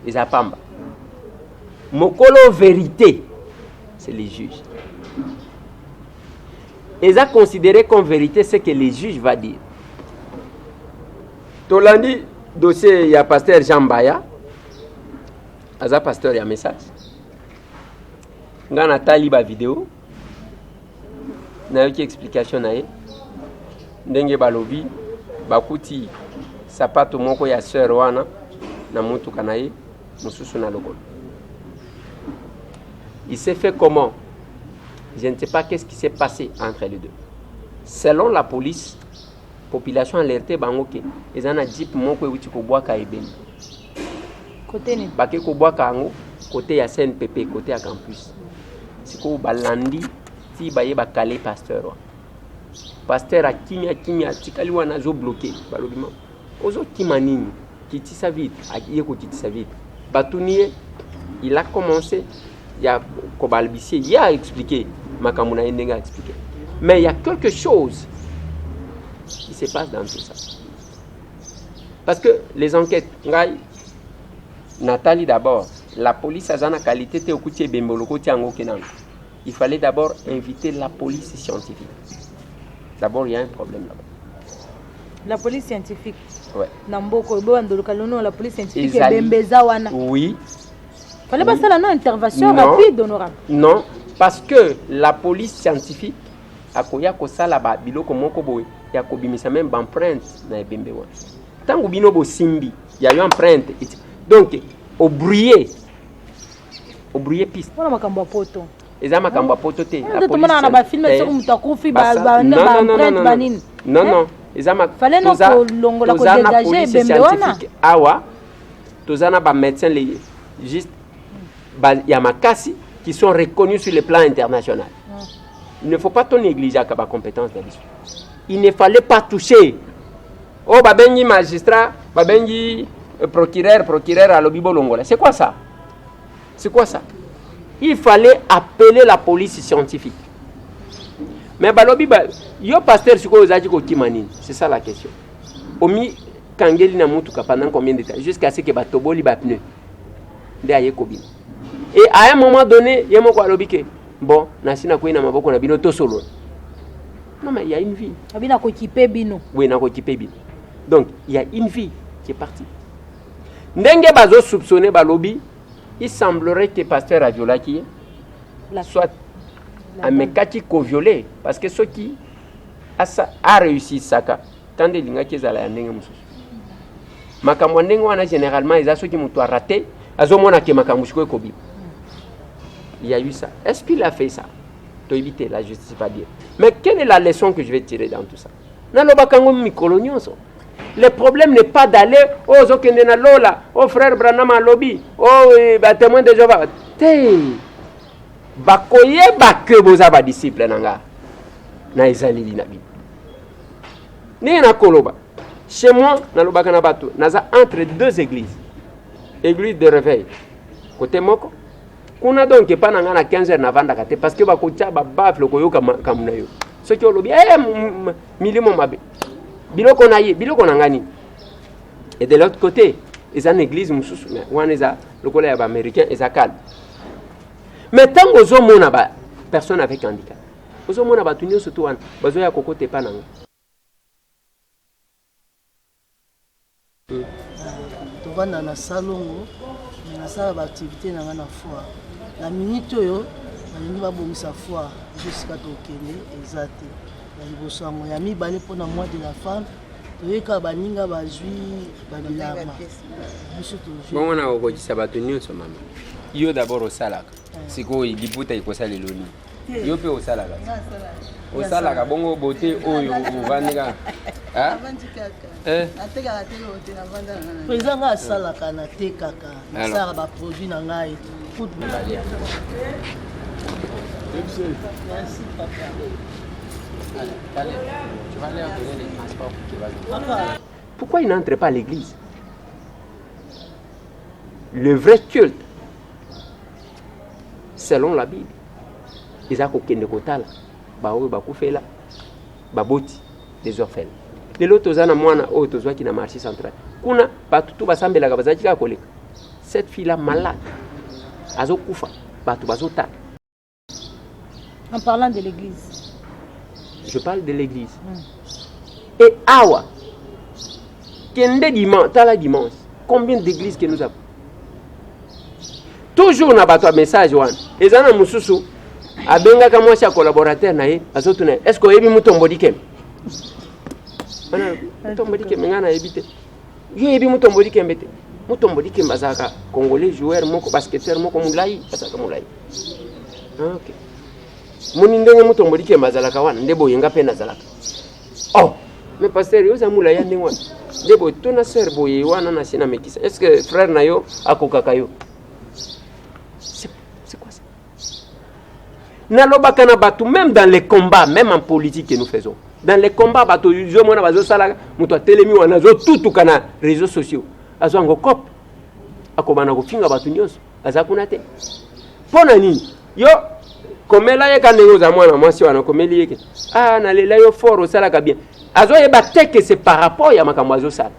eza pamba. Mokolo vérité, c'est le juge. Eza considéré comme vérité ce que le juge va dire. Tolandi dossier ya pasteur Jean Mbaya, aza pasteur ya Message. Nga natali bavideo, nayoki explication na ye ndenge balobi bakuti sapato moko ya sœur wana na mutuka na ye, mosusu na lokolo. Il s'est fait comment, je ne sais pas qu'est-ce qui s'est passé entre les deux. Selon la police, population alerte bango ke eza na jeep moko euti kobwaka ebembe. Kote nini? Bake kobwaka yango kote ya CNPP, kote ya campus. Sikoyo balandi ti baye bakale pasteur wana. Pasteur akimi, akimi, atikali wana azobloquer. Balobi: ma ozokima nini? Kitisa vite. Ye kokitisa vite, batuni ye, il a commencé ya kobalbutie, ye a expliqué makambo na ye ndenge a expliqué. Mais il y a quelque chose qui se passe dans tout ça, parce que les enquêtes, ngai natali d'abord la police aza na qualité te. Okuti ebembe, olokoti yango, oke nango. Il fallait d'abord inviter la police scientifique. D'abord, il y a un problème là-bas. La police scientifique? Ouais. Na mboka oyo boyandoluka lono la police scientifique? Ezali. Ebembe eza wana. Oui. Fallait basala no intervention Non. rapide, honorable. Non, parce que la police scientifique akoya kosala ba biloko moko boye. ya kobimisa meme baempreinte na ebembe wana. Ntango bino bosimbi ya yo empreinte, donc obrouille obrouille piste. Mpona makambo ya poto. Eza makambo ya poto te. Nde tomonaka na bafilme soki moto akufi baempreinte banini. Non, non, eza fallait no kolongola, kodégage ebembe wana. Awa toza na bamédecin juste ba, ya makasi qui sont reconnus sur le plan international. Il ne faut pas to négliger ba compétence na biso. Il ne fallait pas toucher. Oh, babengi magistrat, babengi procureur, procureur alobi bolongola. C'est quoi ça? C'est quoi ça? Il fallait appeler la police scientifique. Mais balobi ba, yo pasteur sikoyo ozalaki kokima nini? C'est ça la question. Omi kangeli na mutuka pendant combien de temps? Jusqu'à ce que batoboli ba pneu. Nde aye kobima. Et à un moment donné, ye moko alobi ke bon, nasi nakwei na maboko na bino, tosolola. Non, mais il y a une vie. Abi nakokipe bino. Oui, nakokipe bino. Donc, il y a une vie qui est partie. Ndenge bazo soupçonner balobi, il semblerait que pasteur a violaki ye. Soit amekaki kovioler, parce que soki asa a réussi saka tande elingaki ezala ya ndenge mosusu. Makambo ya ndenge wana généralement eza soki moto arate, azomona ke makambo sikoyo ekobima. Il y a eu ça. Est-ce qu'il a fait ça? Toyebi te, la justice va dire. Mais quelle est la leçon que je vais tirer dans tout ça? Nalobaka yango mikolo nyonso. Le problème n'est pas d'aller oh ozokende na lola, oh frère Branham alobi, oh batémoin de Jéhovah te. Bakoyeba ke boza badisciple na nga na ezaleli na bino. Ndenge nakoloba chez moi, nalobaka na bato, naza entre deux églises, église de réveil côté moko kuna. Donc epa na nga na 15 heures navandaka te, parce que bakotia babafle, koyoka makambo na yo. Soki olobi eh, milimo mabe, biloko na ye, biloko na nga nini. Et de l'autre côté eza na église mosusu, mais wana eza lokola ya baaméricain, eza calme. Mais ntango ozomona ba personne avec handicap, ozomona bato nyonso to wana bazoya kokota epa na nga. Tovanda na salongo, me nasala baactivité na ngai na foire. Na minute oyo balingi babongisa foire, biso esika tokende eza te. Ya liboso yango, ya mibale, mpona mois de la femme, toyeka baninga bazwi babilamba, biso tozwi. Bongo na kokokisa bato nyonso. Mama, yo d'abord osalaka sikoyo liputa ekosala eloni. Yo mpe osalaka, osalaka bongo bote oyo ovandi kaka. Eh? Président, ngai asalaka, natekaka, nasalaka baproduit na ngai. Merci papa. Tu vas leur donner les transports pour qu'ils vont. Pourquoi ils n'entrent pas à l'église? Le vrai culte, selon la Bible, eza kokende kotala baoyo bakufela baboti, des orphelins. Lelo toza na mwana oyo tozwaki na marché central kuna, bato tu basambelaka bazalaki kaka koleka. Cette fille là malade, azokufa, bato bazotala. En parlant de l'église. Je parle de l'église. Et awa kende dimanche, tala dimanche, combien d'églises que nous avons? Toujours na bato ya message wana. Eza na mosusu abengaka mwasi ya collaborateur na ye, azotuna: "Est ce que oyebi Mutombo Dikembe?" Wana Mutombo Dikembe, ngai nayebi te. Yo oyebi Mutombo Dikembe te? Mutombo Dikembe azalaka congolais, joueur moko, basketteur moko molai, azalaka molai. Ah, ok, moni ndenge Mutombo Dikembe azalaka wana, nde boye nga mpe nazalaka. Oh mais pasteur, yo oza molai ya ndenge wana, nde boye tona sœur boye wana na si na mekisa. Est ce que frère na yo akokaka yo? C'est quoi ça? Nalobaka na bato, même dans les combats, même en politique que nous faisons, dans les combats, bato ozomona bazosalaka, moto atelemi wana azotutuka na réseaux sociaux, azwa yango cope, akobanda kofinga bato nyonso, aza kuna te. Mpo na nini? Yo komela ye ka ndenge oza mwana mwasi wana, komeli ye ke ah, nalela yo fort, osalaka bien. Azoyeba te ke c'est par rapport ya makambo azosala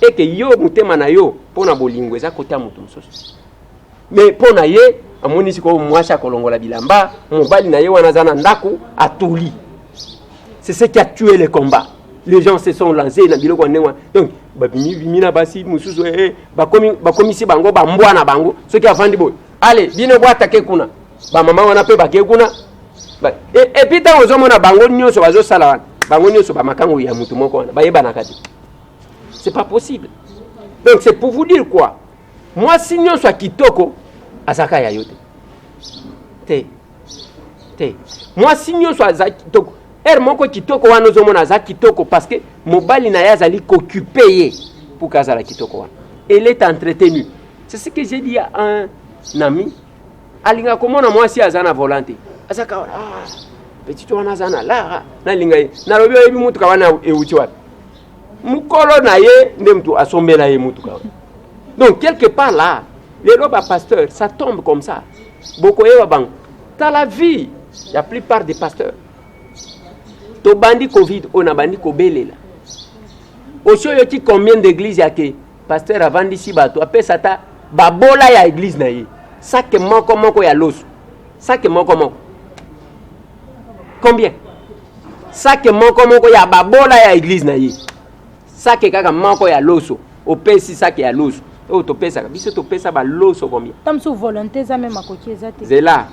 eke yo motema na yo mpo na bolingo eza kota moto mosusu. Mais mpo na ye amoni sikoyo mwasi akolongola bilamba, mobali na ye wana aza na ndako atuli. C'est ce qui a tué le combat. Les gens se sont lancés na biloko ya ndenge wana. Donc babimibimi na basi mosusu, eh, bakomisi bango bambwa na bango. Soki avandi boye, ale bino bwatake kuna, bamama wana mpe bake kuna. Et puis ntango ozomona bango nyonso bazosala wana. Bango nyonso bamakango ya mutu moko wana bayebanaka te. C'est pas possible. Donc c'est pour vous dire quoi? Mwasi nyonso ya kitoko azalaka ya yo te. Te. Te. Mwasi nyonso aza kitoko. Heure moko kitoko wana ozomona aza kitoko parce que mobali na ye azali kooccupe ye pour que azala kitoko wana. Elle est entretenue. C'est ce que j'ai dit à un ami. Alinga komona mwasi aza na volant te. Azaka ah petit wana aza na lara nalinga ye. Nalobi oyebi mutuka wana euti wapi? Mukolo na ye nde mutu asombela ye mutuka wana. Donc quelque part là, lelo ba pasteur ça tombe comme ça. Bokoyeba bango. Tala vie ya plupart des pasteurs. Tobandi Covid oyo nabandi kobelela. Osi oyoki combien d'église ya ke pasteur avandisi bato apesa ata babola ya église na ye sake moko moko ya loso sake moko moko combien sake moko moko ya babola ya église na ye sake kaka moko ya loso opesi sake ya loso oyo topesaka biso topesa baloso combien ta mosusu volonté eza meme makoki eza te zela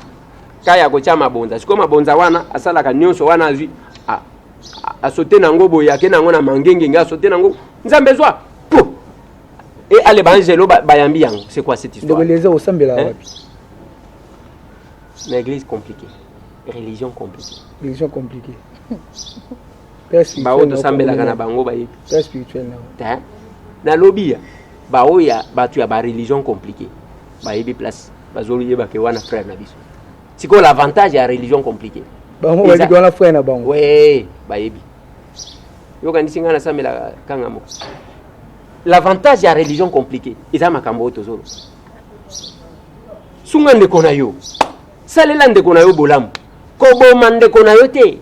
kaya kotia mabonza sikoyo mabonza wana asalaka nyonso wana azwi asote nango boye ake nango na mangengenge asote nango nzambe zwa po e ale baangelo bayambi yango. C'est quoi cette histoire? Ndeko Eliezer, osambela wapi? Na église compliquée, religion compliquée. Religion compliquée. Baoyo tosambelaka na bango bayebi. Père spirituel na te nalobi ya baoyo ya bato ya bareligion compliquée bayebi place bazoyeba ke wana frère na biso. Sikoyo l'avantage ya religion compliquée, bango bayebi wana frère na bango. We bayebi yokanisi ngai nasambelaka kanga moko. L'avantage ya religion compliquée eza makambo oyo tozolo sunga ndeko na yo, salela ndeko na yo bolamu, koboma ndeko na yo te.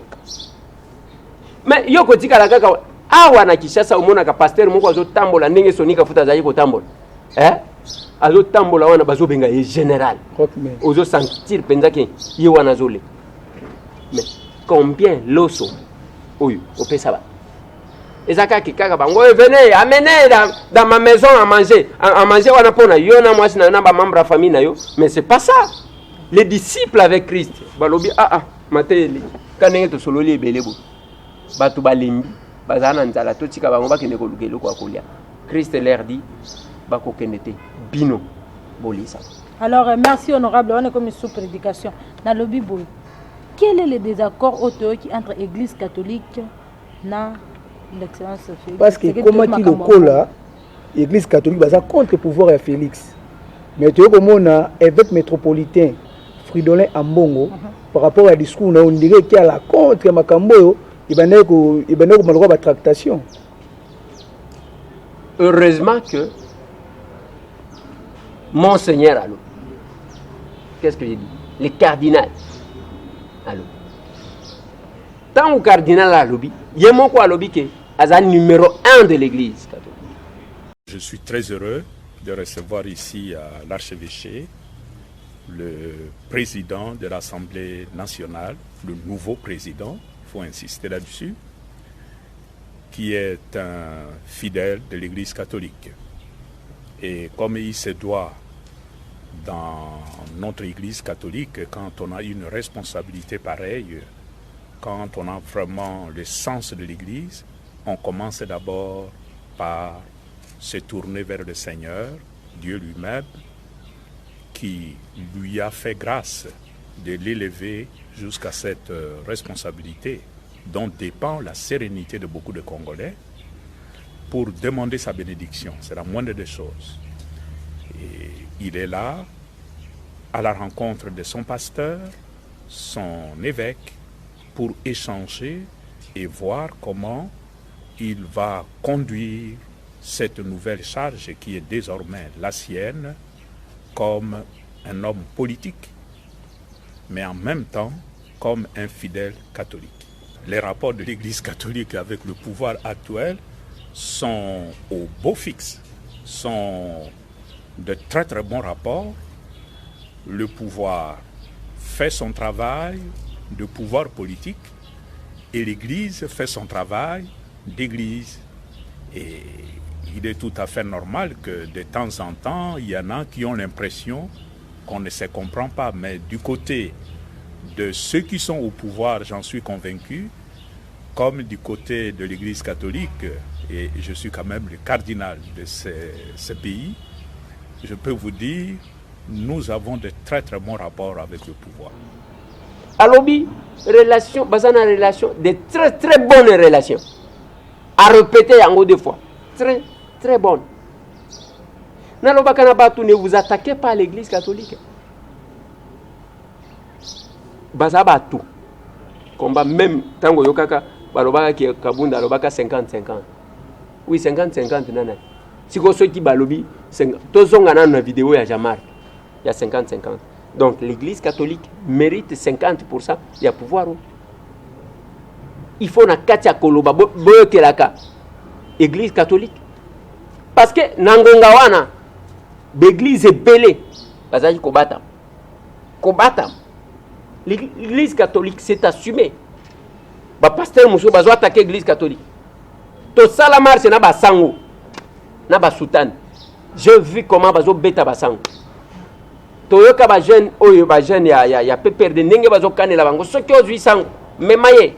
Mais yo kotikala kaka awa na Kinshasa, omonaka pasteur moko azotambola ndenge Sony Kafuta azali kotambola, eh? Azotambola wana bazobenga ye général, ozosentir mpenza ke ye wana azoleka. Mais combien loso oyo opesa bato eza kaka kaka bango oyo venez amenez dans ma maison à manger, à manger wana mpona yo na mwasi na yo na bamembre ya famille na yo. Mais c'est pas ça. Les disciples avec Christ balobi ah ah mateyeli ka ndenge tosololi ebele boye, bato balembi, bazala na nzala, totika bango bakende koluka eloko ya kolia. Christ leur dit bakokende te, bino bolisa. Alors merci honorable. Wana ekomi sous prédication. Nalobi boye, quel est le désaccord oyo toyoki entre église catholique na l'excellence Félix? Parce que ekomaki lokola église catholique baza contre pouvoir ya Félix, mais toyei komona évêque métropolitain Fridolin Ambongo par rapport ya discours na yo, ndenge eki ala contre ya makambo oyo ebandaki kobanda lokola batractation. Heureusement que Monseigneur allo, qu'est-ce que j'ai dit, le cardinal allo, ntango cardinal alobi ye moko alobi ke aza numéro 1 de l'église catholique. Je suis très heureux de recevoir ici à l'archevêché le président de l'Assemblée nationale, le nouveau président, il faut insister là-dessus, qui est un fidèle de l'Église catholique. Et comme il se doit dans notre Église catholique, quand on a une responsabilité pareille, quand on a vraiment le sens de l'Église, on commence d'abord par se tourner vers le Seigneur, Dieu lui-même, qui lui a fait grâce de l'élever jusqu'à cette responsabilité dont dépend la sérénité de beaucoup de Congolais, pour demander sa bénédiction. C'est la moindre des choses. Et il est là, à la rencontre de son pasteur, son évêque, pour échanger et voir comment il va conduire cette nouvelle charge qui est désormais la sienne comme un homme politique, mais en même temps comme un fidèle catholique. Les rapports de l'Église catholique avec le pouvoir actuel sont au beau fixe, sont de très très bons rapports. Le pouvoir fait son travail de pouvoir politique et l'Église fait son travail d'église. Et il est tout à fait normal que de temps en temps, il y en a qui ont l'impression qu'on ne se comprend pas. Mais du côté de ceux qui sont au pouvoir, j'en suis convaincu, Comme du côté de l'Église catholique, et je suis quand même le cardinal de ce, pays, je peux vous dire, nous avons de très très bons rapports avec le pouvoir. Alobi, relation, baza na relation, de très très bonnes relations. À répéter yango deux fois. Très très bonne. Nalobaka na bato, ne vous attaquez pas à l'Église catholique. Baza bato. Combat même tango yokaka balobaka ki Kabunda alobaka 50 50. Oui 50 50 nana. Siko soki balobi tozonga nanu na video ya Jean-Marc ya 50 50. Donc l'Église catholique mérite 50% ya pouvoir. Il faut na kati ya koloba boyokelaka Église catholique parce que na ngonga wana l'église ebele bazalaki kobata kobata. L'église catholique s'est assumée. Bapasteur mosusu bazo attaquer église catholique. Tosala marche na basango na basoutane. J'ai vu comment bazobeta basango. Toyoka bajeune oyo bajeune ya PPRD ndenge bazokanela bango soki ozwi sango mema ye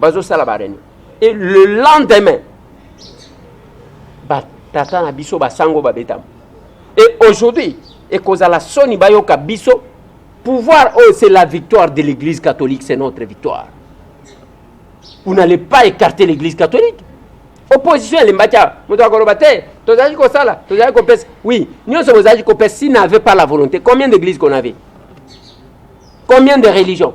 bazosala baréunion. Et le lendemain batata na biso basango babetama. Et aujourd'hui ekozala soni bayoka biso pouvoir oyo, c'est la victoire de l'Église catholique, c'est notre victoire. Vous n'allez pas écarter l'Église catholique. Opposition elembaki awa, moto akoloba te tozalaki kosala, tozalaki kopesa. Oui, nyonso bozalaki kopesa, s'il n'avait pas la volonté, combien d'églises qu'on avait, combien de religions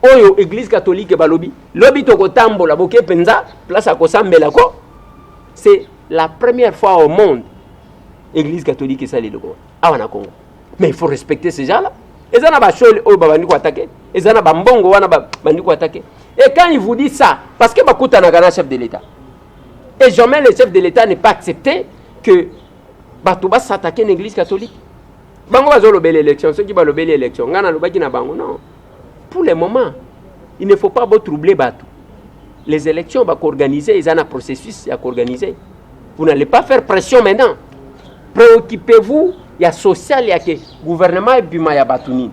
oyo Église catholique balobi lobi tokotambola boke mpenza place ya kosambela ko. C'est la première fois au monde Église catholique esali eloko awa na Congo. Mais il faut respecter ces gens là. Eza na bashole oyo babandi koattaquer, eza na bambongo wana babandi koattaquer. Et quand il vous dit ça, parce que bakutanaka na chef de l'État, et jamais le chef de l'État n'est pas accepté que bato bas'attaquer na Église catholique. Bango bazolobela élection, soki balobeli élection, ngai nalobaki na bango non, pour le moment il ne faut pas botroubler bato. Les élections bakoorganiser, eza na processus ya koorganiser. Vous n'allez pas faire pression maintenant. Préoccupez-vous ya social, ya ke gouvernement ebima ya bato nini.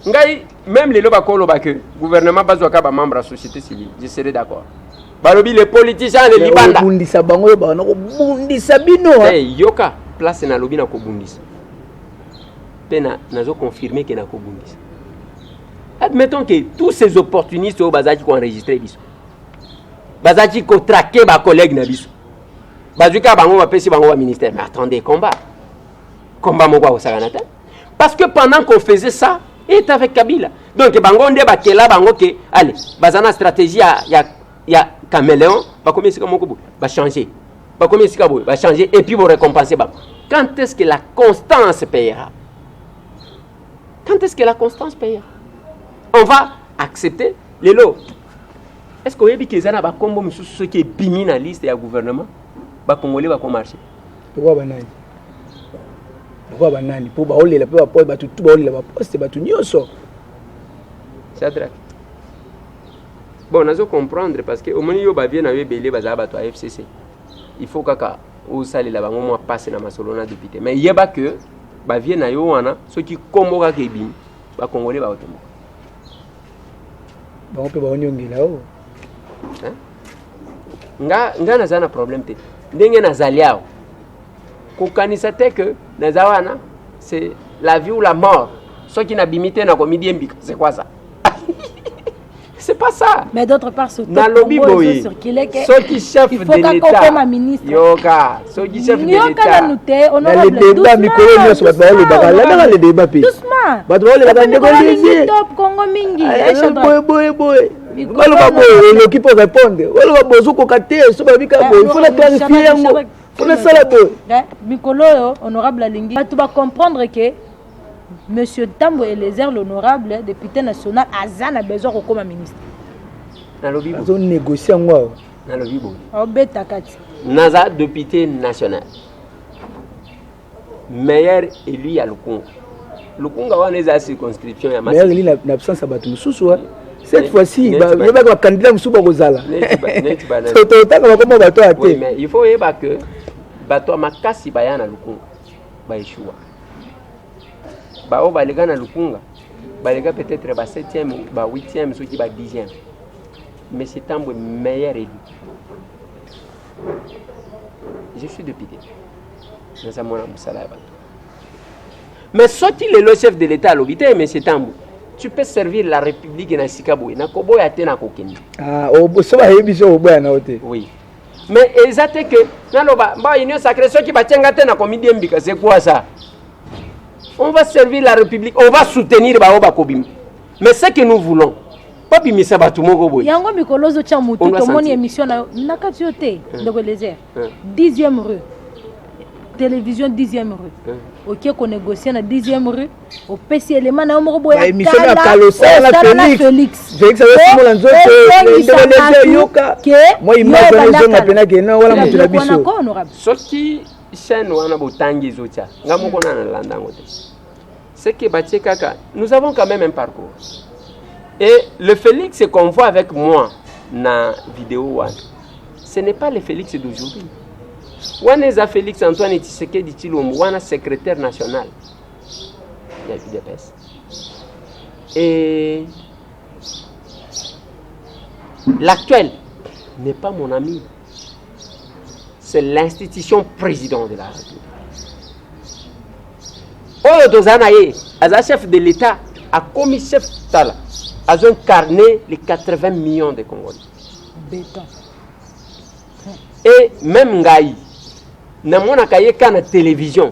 Ngai même lelo bakoloba ke gouvernement bazwaka bamembre ya société civile, je serai d'accord. Balobi les politiciens le libanda. Obundisa bango oyo bana kobundisa bino. Hey, yoka place nalobi na kobundisa mpe nazoconfirme ke na kobundisa. Admettons que tous ces opportunistes oyo bazalaki koenregistrer biso, bazalaki kotraquer bacollègue na biso, bazwi kaka bango, bapesi bango baministère. Mais attendez, combat, combat moko akosakana te, parce que pendant qu'on faisait ça est avec Kabila. Donc bango nde bakela bango ke allez, baza na stratégie ya caméléon. Bakomi esika moko boye, bachanger, bakomi esika boye, bachanger, et puis borécompenser bango. Quand est-ce que la constance payera? Quand est-ce que la constance payera? On va accepter lelo. Est-ce que oyebi ke eza na bakombo mosusu soki ebimi na liste ya gouvernement, bakongolais bakomarcher? Lokola banani? Lokola banani? Mpo baolela mpe baposte, bato tu baolela baposte, bato nyonso. Shadrack, bon, nazo comprendre parce que omoni yo bavieux na yo ebele bazala bato ya FCC. Il faut kaka osalela bango mwa passe na masolo na député. Mais yeba que bavieux na yo wana, soki kombo kaka ebimi, bakongolais baotomboka. Bango mpe baoniongela o. Nga naza na problème te. Ndenge nazali awa, kokanisa te que naza wana c'est la vie ou la mort, soki nabimi te nakomidiembika. C'est quoi ça? C'est pas ça. Mais d'autre part, nalobi boye, soki chef de l'État, yoka, soki chef de l'État nanu te. Na le débat, mikolo nyonso bato baolobaka, landaka le débat mpe bato baolobaka, ndeko Lisie. Top Congo mingi. Boye boye boye, baloba boye, oloki mpo répondre, oloba boye, ozokoka te. So balobi kaka boye, faut na clarifier yango, faut nasala boye. Mikolo oyo honorable alingi bato bacomprendre ke monsieur Tambo Eliezer, l'honorable député national, aza na besoin kokóma ministre. Nalobi boye. Azonégocie yango awa. Nalobi boye. Aobeta kati. Naza député national meilleur élu ya Lukunga. Lukunga wana eza circonscription ya meilleur élu na absence ya bato mosusu. Cette fois-ci yebaka bacandidat mosusu bakozala, totanga bakoma bato ya te. Mais il faut oyeba que bato ya makasi baya na Lukunga baéchouer, bao baleka na Lukunga. Baleka peut-être ba 7e, ba 8e, soki ba 10e. Mais c'est Tambwe meilleur élu. Je suis député. Naza mwana mosala ya bato. Mais soki lelo chef de l'État alobi te, monsieur Tambwe, tu peux servir la République na sika boye, nakoboya te, nakokende. Ah, so bayebi so oboya na yo te. Oui. Mais eza te que naloba ba union sacrée soki batie nga te nakomidiembika, c'est quoi ça? On va servir la République, on va soutenir baoyo bakobima. Mais ce que nous voulons, babimisa bato moko boye. Yango mikolo ozotya motu, tomoni émission na yo na kati yo te, ndeko Eliezer. 10e rue, télévision 10e rue, oke konégocie na 10e rue, opesi elema na yo moko boye. Émission ya kalosala na Félix, Félix azosimbola nzoto, yoka mwa image wana ezonga mpena ke na wana moto na biso. Soki chaîne wana botangi ezotya nga moko na nalanda yango te, c'est que batie kaka. Nous avons quand même un parcours et le Félix qu'on voit avec moi na vidéo wana, ce n'est pas le Félix d'aujourd'hui. Wana eza Félix Antoine Tshisekedi Tshilombo, wana secrétaire national ya UDPS, et l'actuel n'est pas mon ami, c'est l'institution président de la République. Oyo toza na ye aza chef de l'État, akomi chef, tala, azo incarner les 80 millions de Congolais. Béton. Et même ngai namonaka ye ka na télévision.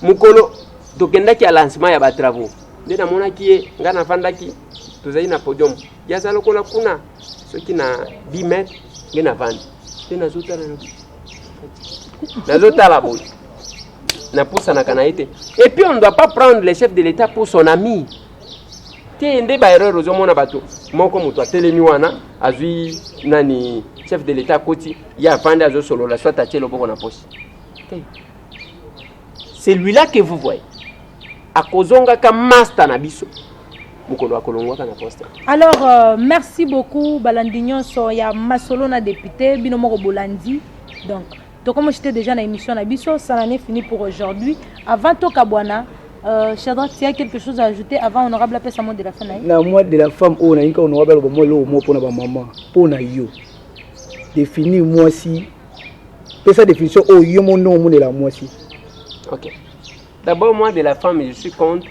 Mokolo tokendaki ya lancement ya batravaux nde namonaki ye. Ngai nafandaki, tozali na podium, ye aza lokola kuna soki na 10 mètre. Nge navandi nde nazotala, nazotala boye, napusanaka na ye te. Et puis on ne doit pas prendre le chef de l'État pour son ami te. Nde baerreur ozomona bato moko, moto atelemi wana, azwi nani, chef de l'État akoti, ye avandi azosolola, soit atie loboko na poche te. Celui-là que vous voyez akozongaka master na biso mokolo akolongwaka na poste. Alors merci beaucoup balandi nyonso ya Masolo na député. Bino moko bolandi. Donc tokomi te déjà na émission na biso, ça en est fini pour aujourd'hui. Avant tokabwana, Shadrach, tu as quelque chose à ajouter avant honorable apesa mot de la fin na ye? Na mois de la femme oyo, nalingi honorable aloba mwa eloko moko mpona bamama. Mpo na yo, définir mwasi, pesa définition oyo yo mo ndenge omonela mwasi. Ok, d'abord, moi de la femme, je suis contre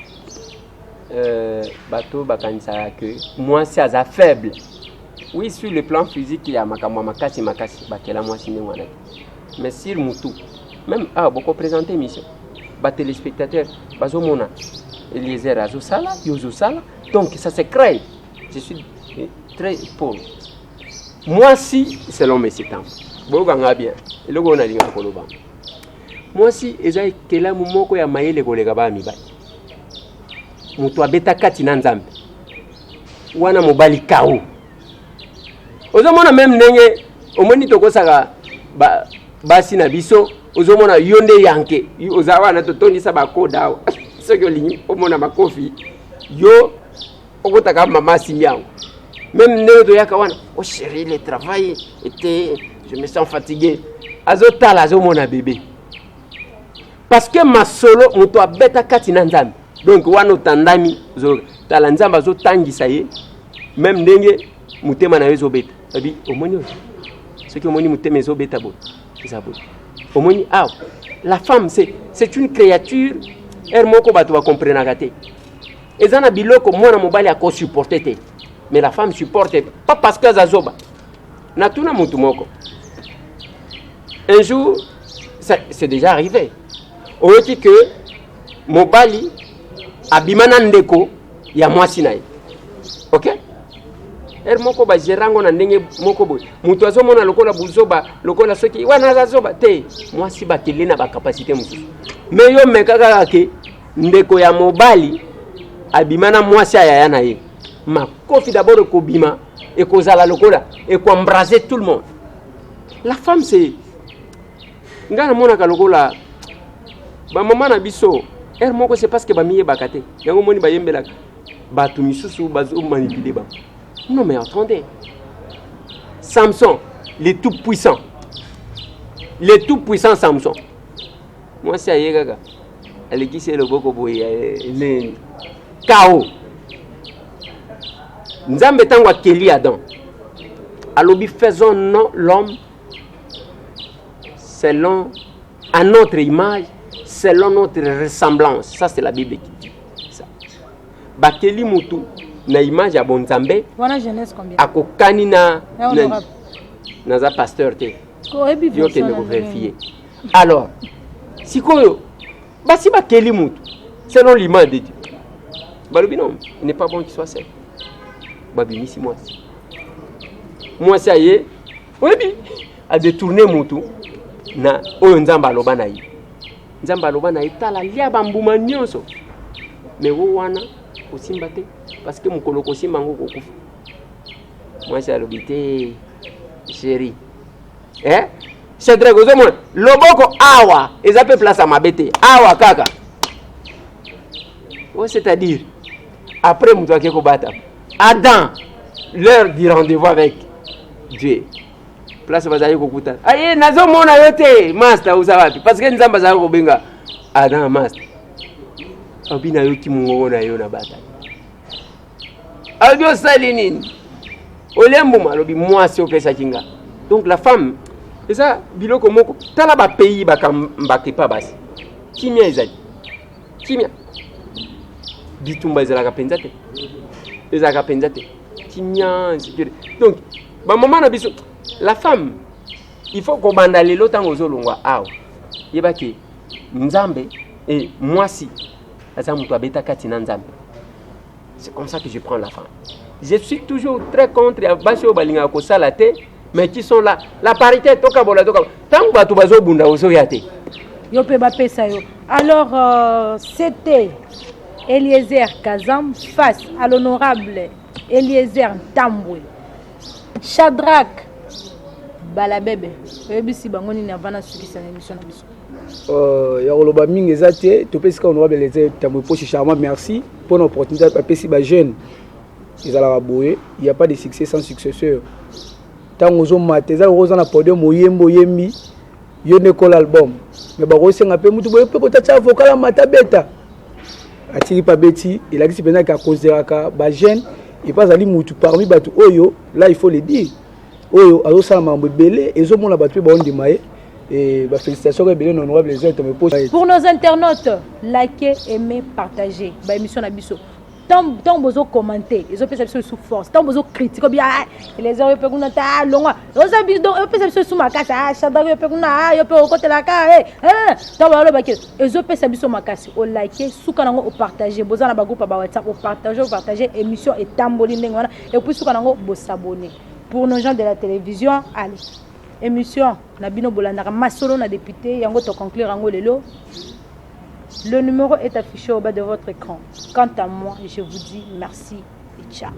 bato bakanisaka que mwasi aza faible. Oui, sur le plan physique ya makambo ya makasi makasi, bakela mwasi ndenge wana te, mais sur mutu même awa bokoprésente émission, batéléspectateur bazomona Eliezer azosala, yo ozosala, donc ça se crée. Je suis très pour mwasi. Selon monsieur Tambo, boyokanga bien eloko oyo nalingaka koloba: mwasi eza ekelamu moko ya mayele koleka baya mibali. Moto abeta kati na Nzambe wana, mobali kao ozomona même ndenge omoni tokosaka basi na biso. Ozomona yo nde yanke oza wana, totondisa bakoda awa. Soki olingi omona makofi, yo okotaka mama asimbi yango. Même ndenge toyaka wana: "Oh chéri, le travail était, je me sens fatigué." Azotala, azomona bébé, parce que masolo moto abeta kati na Nzambe. Donc wana otandami, tala, Nzambe azotangisa ye même ndenge motema na yo ezobeta. Abi omoni oyo, soki omoni motema ezobeta boye, eza boye. Omoni awa, la femme, c'est une créature ere moko bato bakomprenaka te. Eza na biloko mwana mobali akosupporte te, mais la femme supporte, pas parce que aza zoba. Natuna motu moko un jour, c'est déjà arrivé, oyoki que mobali abima na ndeko ya mwasi na ye. Ok, ere moko bagérer yango na ndenge moko boye, moto azomona lokola buzoba, lokola soki wana aza zoba te. Mwasi bakele na bacapacité mosusu, mais yo meka kaka ke ndeko ya mobali abima na mwasi ya yaya na ye, makofi d'abord ekobima, ekozala lokola ekoembrase tout le monde. La femme, c'est ngai namonaka lokola bamama na biso ere moko, c'est parce que bamiyebaka te. Yango moni bayembelaka bato misusu, bazomanipuler bango. Non mais attendez, Samson, le tout puissant, le tout puissant Samson, mwasi aye kaka alekisi ye loboko boye neni. Chaos. Nzambe ntango akeli Adam, alobi faisons non l'homme selon à notre image, selon notre ressemblance. Ça c'est la Bible qui dit ça. Bakeli mutu na image ya bonzambe. Wana Genèse combien? Akokani na na naza pasteur te. Yo kende ko vérifier. Alors, sikoyo basi bakeli mutu selon l'image de Dieu. Balobi non, il n'est pas bon qu'il soit seul. Babimisi mwasi. Mwasi aye, oyebi, a détourner mutu na oyo Nzambe aloba na ye. Nzambe aloba na ye, tala lia bambuma nyonso. Mais wo wana kosimba te parce que mokolo kosimba yango okokufa. Mwasi alobi te chérie. Eh? Shadrach ozomona loboko awa eza mpe place ya mabe te awa kaka oh, c'est-à-dire après moto ake kobata Adam l'heure du rendez-vous avec Dieu place bazali kokutana aye nazomona yo te master oza wapi parce que nzambe azali kobenga Adam master obi nayoki mongongo na yo na bata alobi osali nini olia mbuma alobi mwasi opesaki nga donc la femme eza biloko moko tala bapays bakambaka epa basi kimia ezali kimia bitumba ezalaka mpenza te ezalaka mpenza te kimia insécurité donc bamama na biso la femme il faut kobanda lelo ntango ozolongwa awa yebaki nzambe e mwasi aza moto abeta kati na nzambe. C'est comme ça que je prends la femme. Je suis toujours très contre ya basi oyo balingaka kosala te mais qui sont là. La parité tokabola tokabola. Ntango bato bazobunda ozoya te. Yo mpe bapesa yo. Alors euh, c'était Eliezer Kazam face à l'honorable Eliezer Ntambwe. Shadrach Balabebe oyebisi bango nini avant nasukisa na émission na biso? Euh, ya koloba mingi eza te topesi kaka honorable Eliezer Tambwe Poshi Charmant merci mpo na opportunité apesi ba jeune ezalaka boye il y a pas de succès sans successeur ntango ozomata eza lokola oza na podium oyembi oyembi yo nde kola album mais bakosenga mpe mutu boye mpe kotatya vocal amata beta atiki mpe abeti elakisi mpenza ke akonsideraka ba jeune epe azali mutu parmi bato oyo là il faut le dire oyo azosala makambo ebele ezomona bato mpe baondima ye Et bah, félicitations ebele na honorable Eliezer Ntambwe Poche. Pour nos internautes, likez, aimez, partagez. Ba émission na biso. Tant tant bozo commenter, ezo pesa biso sous force. Tant bozo critiquer bien ah, Eliezer yo pe kuna ta longwa. Oza biso donc pesa biso sous makasi. Ah Shadrach yo pe kuna ah yo pe okotela ka eh. Eh tant ba loba ke ezo pesa biso makasi. O liker, suka nango o partager. Boza na ba groupe ba WhatsApp o partager, o partager émission etamboli ndenge wana et puis suka nango bo s'abonner. Pour nos gens de la télévision, allez. Emission na bino bolandaka masolo na depute yango to conclure yango lelo. Le numéro est affiché au bas de votre écran. Quant à moi, je vous dis merci et ciao.